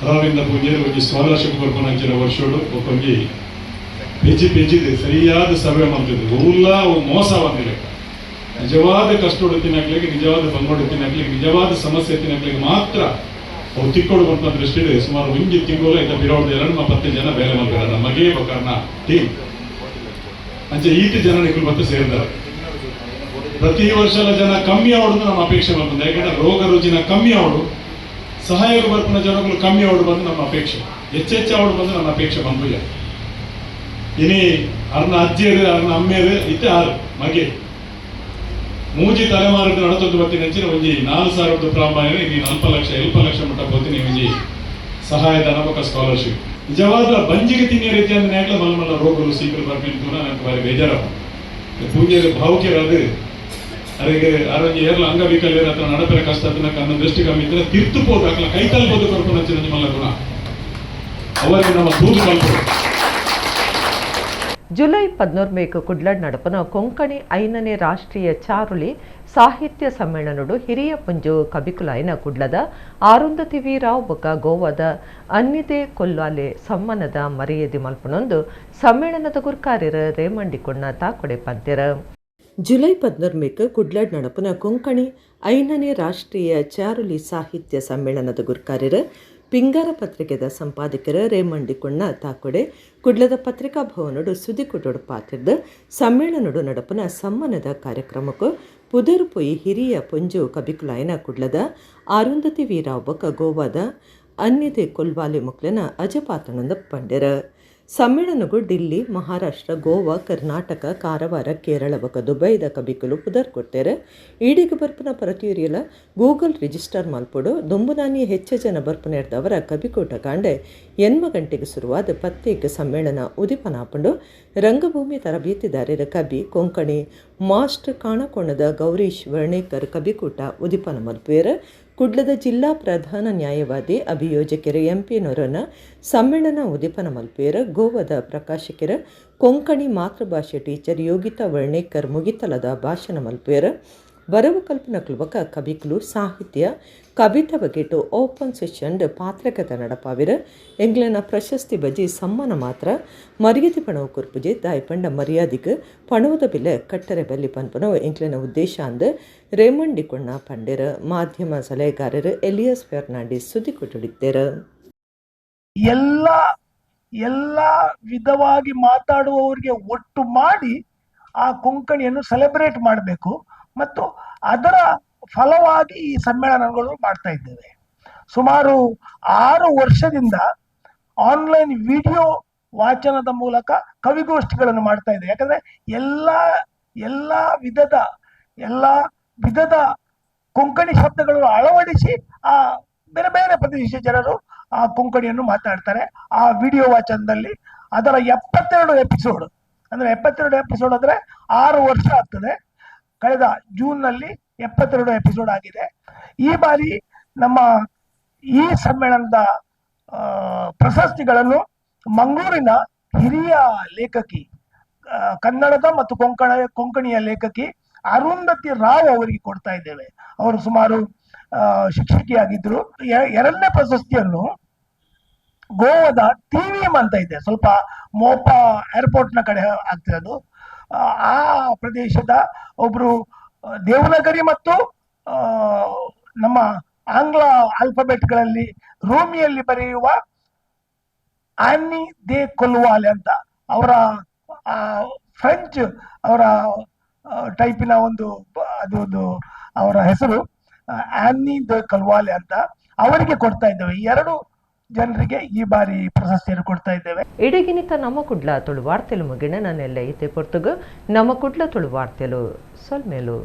ಅರವಿಂದ ಪೂಂಜೆರ್ ಒಂಜಿ ಸ್ಕಾಲರ್ಶಿಪ್ ಕೊರ್ಪುನಂಚಿನ ವರ್ಷೋಡು ಒಕ್ಕೊಂಜಿ ಪೆಜಿ ಪೆಜಿದೆ ಸರಿಯಾದ ಸರ್ವೆ ಮಾಡ್ತಿದ್ದು ಊಲ ಮೋಸ ಬಂದಿಲ್ಲ. ನಿಜವಾದ ಕಷ್ಟೋಡು ತಿನ್ನಕ್ಲಿಗೆ, ನಿಜವಾದ ಬಂಗೋಡು ತಿನ್ನಕ್ಲಿಗೆ, ನಿಜವಾದ ಸಮಸ್ಯೆ ತಿನ್ನಕ್ಲಿಗೆ ಮಾತ್ರ ಅವು ತಿಕ್ಕೋಡು ಬಂತ ದೃಷ್ಟಿ ಸುಮಾರು ಒಂಜಿ ತಿಂಗಳು ಐತ ಬಿರೋಡ್ದ 2-10 ಜನ ಬೇಲೆ ಮಾಡ್ತಾರೆ ನಮಗೆ ಬಕರ್ನ ಟೀಮ್ ಅಂಚೆ ಈತ ಜನ ನಿಕ್ಕಲು ಮತ್ತೆ ಸೇರಿದ್ದಾರೆ. ಪ್ರತಿ ವರ್ಷದ ಜನ ಕಮ್ಮಿ ಅವಡು ನಮ್ಮ ಅಪೇಕ್ಷೆ ಬಂತಂದ್ರೆ, ಯಾಕಂದ್ರೆ ರೋಗ ರುಜಿನ ಕಮ್ಮಿ ಅವಡು, ಸಹಾಯಕ ಬರ್ಪನ ಜನಗಳು ಕಮ್ಮಿ ಅವಡು ಬಂದು ನಮ್ಮ ಅಪೇಕ್ಷೆ, ಹೆಚ್ಚೆಚ್ಚು ಅವಡು ಬಂದು ನಮ್ಮ ಅಪೇಕ್ಷೆ ಬಂದಿಲ್ಲ. ಇನಿ ಅರ್ನ ಅಜ್ಜಿಯರು ಅರ್ನ ಅಮ್ಮೆಯರು ಇತ್ತೆ ಆರು ಮಗೆ ಮೂಜಿ ತಲೆಮಾರು ನಡತೊಂದು ಬತ್ತಿನ ಅಂಚಿನ ಒಂಜಿ 4,000 ಪ್ರಾರಂಭ ಇನಿ 4 ಲಕ್ಷ 7 ಲಕ್ಷ ಮಟ್ಟ ಪೋತಿನಿ ಒಂಜಿ ಸಹಾಯಧನ ಬೊಕ ಸ್ಕಾಲರ್ಶಿಪ್. ನಿಜವಾದ ಬಂಜಿಗೆ ತಿನ್ನಿಯ ರೀತಿ ಅಂದ್ರೆ ಯಾಕಲ ಮಲ್ಲ ಮಲ್ಲ ರೋಗಗಳು ಸೀಕಲು ಬರ್ಪಿನ ನನಗೆ ಬಾರಿ ಬೇಜಾರ. ಪೂಜೆಯಲ್ಲಿ ಭಾವುಕ್ಯರಾದ ಅರೆಗೆ ಆರೋಗ್ಯ ಏರ್ಲ ಅಂಗವಿಕಲ್ಯರ ಹತ್ರ ನಡಪೆರ ಕಷ್ಟ ಅದನ್ನ ಕಣ್ಣು ದೃಷ್ಟಿ ಕಮ್ಮಿ ಇದ್ರೆ ತಿರ್ತು ಪೋದು ಅಕ್ಲ ಕೈ ತಲ್ಬೋದು ಕೊರ್ಪುನಂಚಿನ ಮಲ್ಲ ಗುಣ ಅವರಿಗೆ ನಮ್ಮ ತೂದು ಕಲ್ಪು. ಜುಲೈ 14 ಕುಡ್ಲಡ್ ನಡಪನ ಕೊಂಕಣಿ 5ನೇ ರಾಷ್ಟ್ರೀಯ ಚಾರುಳಿ ಸಾಹಿತ್ಯ ಸಮ್ಮೇಳನಡು ಹಿರಿಯ ಪುಂಜು ಕಬಿಕುಲಾಯಿನ ಕುಡ್ಲದ ಅರುಂಧತಿ ವಿ ರಾವ್ ಬೊಕ ಗೋವಾದ ಅನ್ನಿದೆ ಕೊಲ್ವಾಲೆ ಸಮ್ಮಾನದ ಮರ್ಯಾದೆ ಮಲ್ಪನೊಂದು ಸಮ್ಮೇಳನದ ಗುರ್ಕಾರ್ಯರ ರೇಮಂಡಿಕೊಂಡ ತಾಕೊಡೆ ಪಂತೆರ. ಜುಲೈ 14 ಕುಡ್ಲಡ್ ನಡಪನ ಕೊಂಕಣಿ 5ನೇ ರಾಷ್ಟ್ರೀಯ ಚಾರುಲಿ ಸಾಹಿತ್ಯ ಸಮ್ಮೇಳನದ ಗುರ್ಕಾರ್ಯರ ಪಿಂಗಾರ ಪತ್ರಿಕೆದ ಸಂಪಾದಕರ ರೇಮಂಡಿಕೊಂಡ ತಾಕೊಡೆ ಕುಡ್ಲದ ಪತ್ರಿಕಾ ಭವನಡು ಸುದ್ದಿಕುಟೋಡು ಪಾತಿರ್ದ ಸಮ್ಮೇಳನಡು ನಡಪನ ಸಮ್ಮಾನದ ಕಾರ್ಯಕ್ರಮಕ್ಕೂ ಪುದರುಪೊಯಿ ಹಿರಿಯ ಪೊಂಜು ಕಬಿಕುಲಾಯನ ಕುಡ್ಲದ ಅರುಂಧತಿ ವಿ ರಾವ್ ಬೊಕ ಗೋವಾದ ಅನ್ಯತೆ ಕೊಲ್ವಾಲೆ ಮುಕ್ಲನ ಅಜಪಾತಣಂದ ಪಂಡೆರ. ಸಮ್ಮೇಳನಗೂ ಡಿಲ್ಲಿ, ಮಹಾರಾಷ್ಟ್ರ, ಗೋವಾ, ಕರ್ನಾಟಕ, ಕಾರವಾರ, ಕೇರಳ ಬೊಕ ದುಬೈದ ಕಬಿಕುಲು ಪುದರ್ ಕೊಡ್ತೇರೆ. ಈಡಿಗೆ ಬರ್ಪನ ಪ್ರತಿಯುರಿಯಲ ಗೂಗಲ್ ರಿಜಿಸ್ಟರ್ ಮಲ್ಪೊಡು ದುಂಬುನಾನಿ ಹೆಚ್ಚು ಜನ ಬರ್ಪನೆರ್ದವರ ಕಬಿಕೂಟ ಕಾಂಡೆ 8 ಗಂಟೆಗೆ ಶುರುವಾದ ಪತ್ತೇಕ ಸಮ್ಮೇಳನ ಉದಿಪನಾಪಂಡು ರಂಗಭೂಮಿ ತರಬೇತಿದಾರರ ಕವಿ ಕೊಂಕಣಿ ಮಾಸ್ಟರ್ ಕಾಣಕೋಣದ ಗೌರೀಶ್ ವರ್ಣೇಕರ್ ಕಬಿಕೂಟ ಉದಿಪನ ಮಲ್ಪುವೆರ್. ಕುಡ್ಲದ ಜಿಲ್ಲಾ ಪ್ರಧಾನ ನ್ಯಾಯವಾದಿ ಅಭಿಯೋಜಕರು ಎಂಪಿ ನೊರನ ಸಮ್ಮೇಳನ ಉದಿಪನ ಮಲ್ಪುವೆರ್. ಗೋವಾದ ಪ್ರಕಾಶಕರ ಕೊಂಕಣಿ ಮಾತೃಭಾಷೆ ಟೀಚರ್ ಯೋಗಿತಾ ವರ್ಣೇಕರ್ ಮುಗಿತಲದ ಭಾಷಣ ಮಲ್ಪುವೆರ್. ಬರವು ಕಲ್ಪನಾ ಕ್ಲುಬಕ ಕವಿಕ್ಲು ಸಾಹಿತ್ಯ ಕವಿತೆ ಬಗೆಟು ಓಪನ್ ಸೆಷನ್ ಪಾತ್ರಕಥ ನಡಪಾವಿರ. ಎಂಗ್ಲನ ಪ್ರಶಸ್ತಿ ಬಜಿ ಸಮ್ಮಾನ ಮಾತ್ರ ಮರ್ಯಾದೆ ಪಣವು ಕುರ್ಪುಜೆ ದಾಯಪಂಡ ಮರ್ಯಾದಿಗೆ ಪಣವದ ಬಿಲೆ ಕಟ್ಟರೆ ಬಲ್ಲಿ ಪನ್ಪನವು ಎಂಗ್ಲನ ಉದ್ದೇಶ ಅಂದ ರೇಮಂಡಿಕೊಂಡ ಪಂಡೆರ. ಮಾಧ್ಯಮ ಸಲಹೆಗಾರರು ಎಲಿಯಸ್ ಫೆರ್ನಾಂಡಿಸ್ ಸುದ್ದಿ ಕೊಟ್ಟುಡಿದ್ದೇರು. ಎಲ್ಲ ಎಲ್ಲ ವಿಧವಾಗಿ ಮಾತಾಡುವವರಿಗೆ ಒಟ್ಟು ಮಾಡಿ ಆ ಕೊಂಕಣಿಯನ್ನು ಸೆಲೆಬ್ರೇಟ್ ಮಾಡಬೇಕು ಮತ್ತು ಅದರ ಫಲವಾಗಿ ಈ ಸಮ್ಮೇಳನಗಳು ಮಾಡ್ತಾ ಇದ್ದೇವೆ. ಸುಮಾರು 6 ವರ್ಷದಿಂದ ಆನ್ಲೈನ್ ವಿಡಿಯೋ ವಾಚನದ ಮೂಲಕ ಕವಿಗೋಷ್ಠಿಗಳನ್ನು ಮಾಡ್ತಾ ಇದ್ದೇವೆ. ಯಾಕಂದ್ರೆ ಎಲ್ಲ ಎಲ್ಲ ವಿಧದ ಕೊಂಕಣಿ ಶಬ್ದಗಳನ್ನು ಅಳವಡಿಸಿ ಆ ಬೇರೆ ಬೇರೆ ಪ್ರದೇಶದ ಜನರು ಆ ಕೊಂಕಣಿಯನ್ನು ಮಾತಾಡ್ತಾರೆ. ಆ ವಿಡಿಯೋ ವಾಚನದಲ್ಲಿ ಅದರ 72 ಎಪಿಸೋಡ್, ಅಂದ್ರೆ 72 ಎಪಿಸೋಡ್ ಅಂದ್ರೆ 6 ವರ್ಷ ಆಗ್ತದೆ. ಕಳೆದ ಜೂನ್ನಲ್ಲಿ 72 ಎಪಿಸೋಡ್ ಆಗಿದೆ. ಈ ಬಾರಿ ನಮ್ಮ ಈ ಸಮ್ಮೇಳನದ ಪ್ರಶಸ್ತಿಗಳನ್ನು ಮಂಗಳೂರಿನ ಹಿರಿಯ ಲೇಖಕಿ, ಕನ್ನಡದ ಮತ್ತು ಕೊಂಕಣಿಯ ಲೇಖಕಿ ಅರುಂಧತಿ ರಾವ್ ಅವರಿಗೆ ಕೊಡ್ತಾ ಇದ್ದೇವೆ. ಅವರು ಸುಮಾರು ಶಿಕ್ಷಕಿಯಾಗಿದ್ದರು. ಎರಡನೇ ಪ್ರಶಸ್ತಿಯನ್ನು ಗೋವಾದ ಟಿವಿಎಂ ಅಂತ ಇದೆ, ಸ್ವಲ್ಪ ಮೋಪಾ ಏರ್ಪೋರ್ಟ್ನ ಕಡೆ ಆಗ್ತದೆ ಅದು. ಆ ಪ್ರದೇಶದ ಒಬ್ರು ದೇವನಗರಿ ಮತ್ತು ನಮ್ಮ ಆಂಗ್ಲ ಆಲ್ಫಾಬೆಟ್ಗಳಲ್ಲಿ ರೋಮಿಯಲ್ಲಿ ಬರೆಯುವ ಆನ್ನಿ they ಕೊಲ್ವಾಲೆ ಅಂತ ಅವರ ಫ್ರೆಂಚ್ ಅವರ ಟೈಪಿನ ಒಂದು ಅದೊಂದು ಅವರ ಹೆಸರು ಆನ್ನಿ ದೆ ಕಲ್ವಾಲೆ ಅಂತ, ಅವರಿಗೆ ಕೊಡ್ತಾ ಇದ್ದೇವೆ. ಈ ಎರಡು ಜನರಿಗೆ ಈ ಬಾರಿ ಪ್ರಶಸ್ತಿಯನ್ನು ಕೊಡ್ತಾ ಇದ್ದೇವೆ. ಇಡಗಿನಿತ ನಮ್ಮ ಕುಡ್ಲ ತುಳು ವಾರ್ತೆಲು ಮುಗಿಣ ನನ್ನೆಲ್ಲ ಇತ್ತೆ ಪೊರ್ತುಗು ನಮ್ಮ ಕುಡ್ಲ ತುಳು ವಾರ್ತೆಲು ಸೊಲ್ಮೇಲು.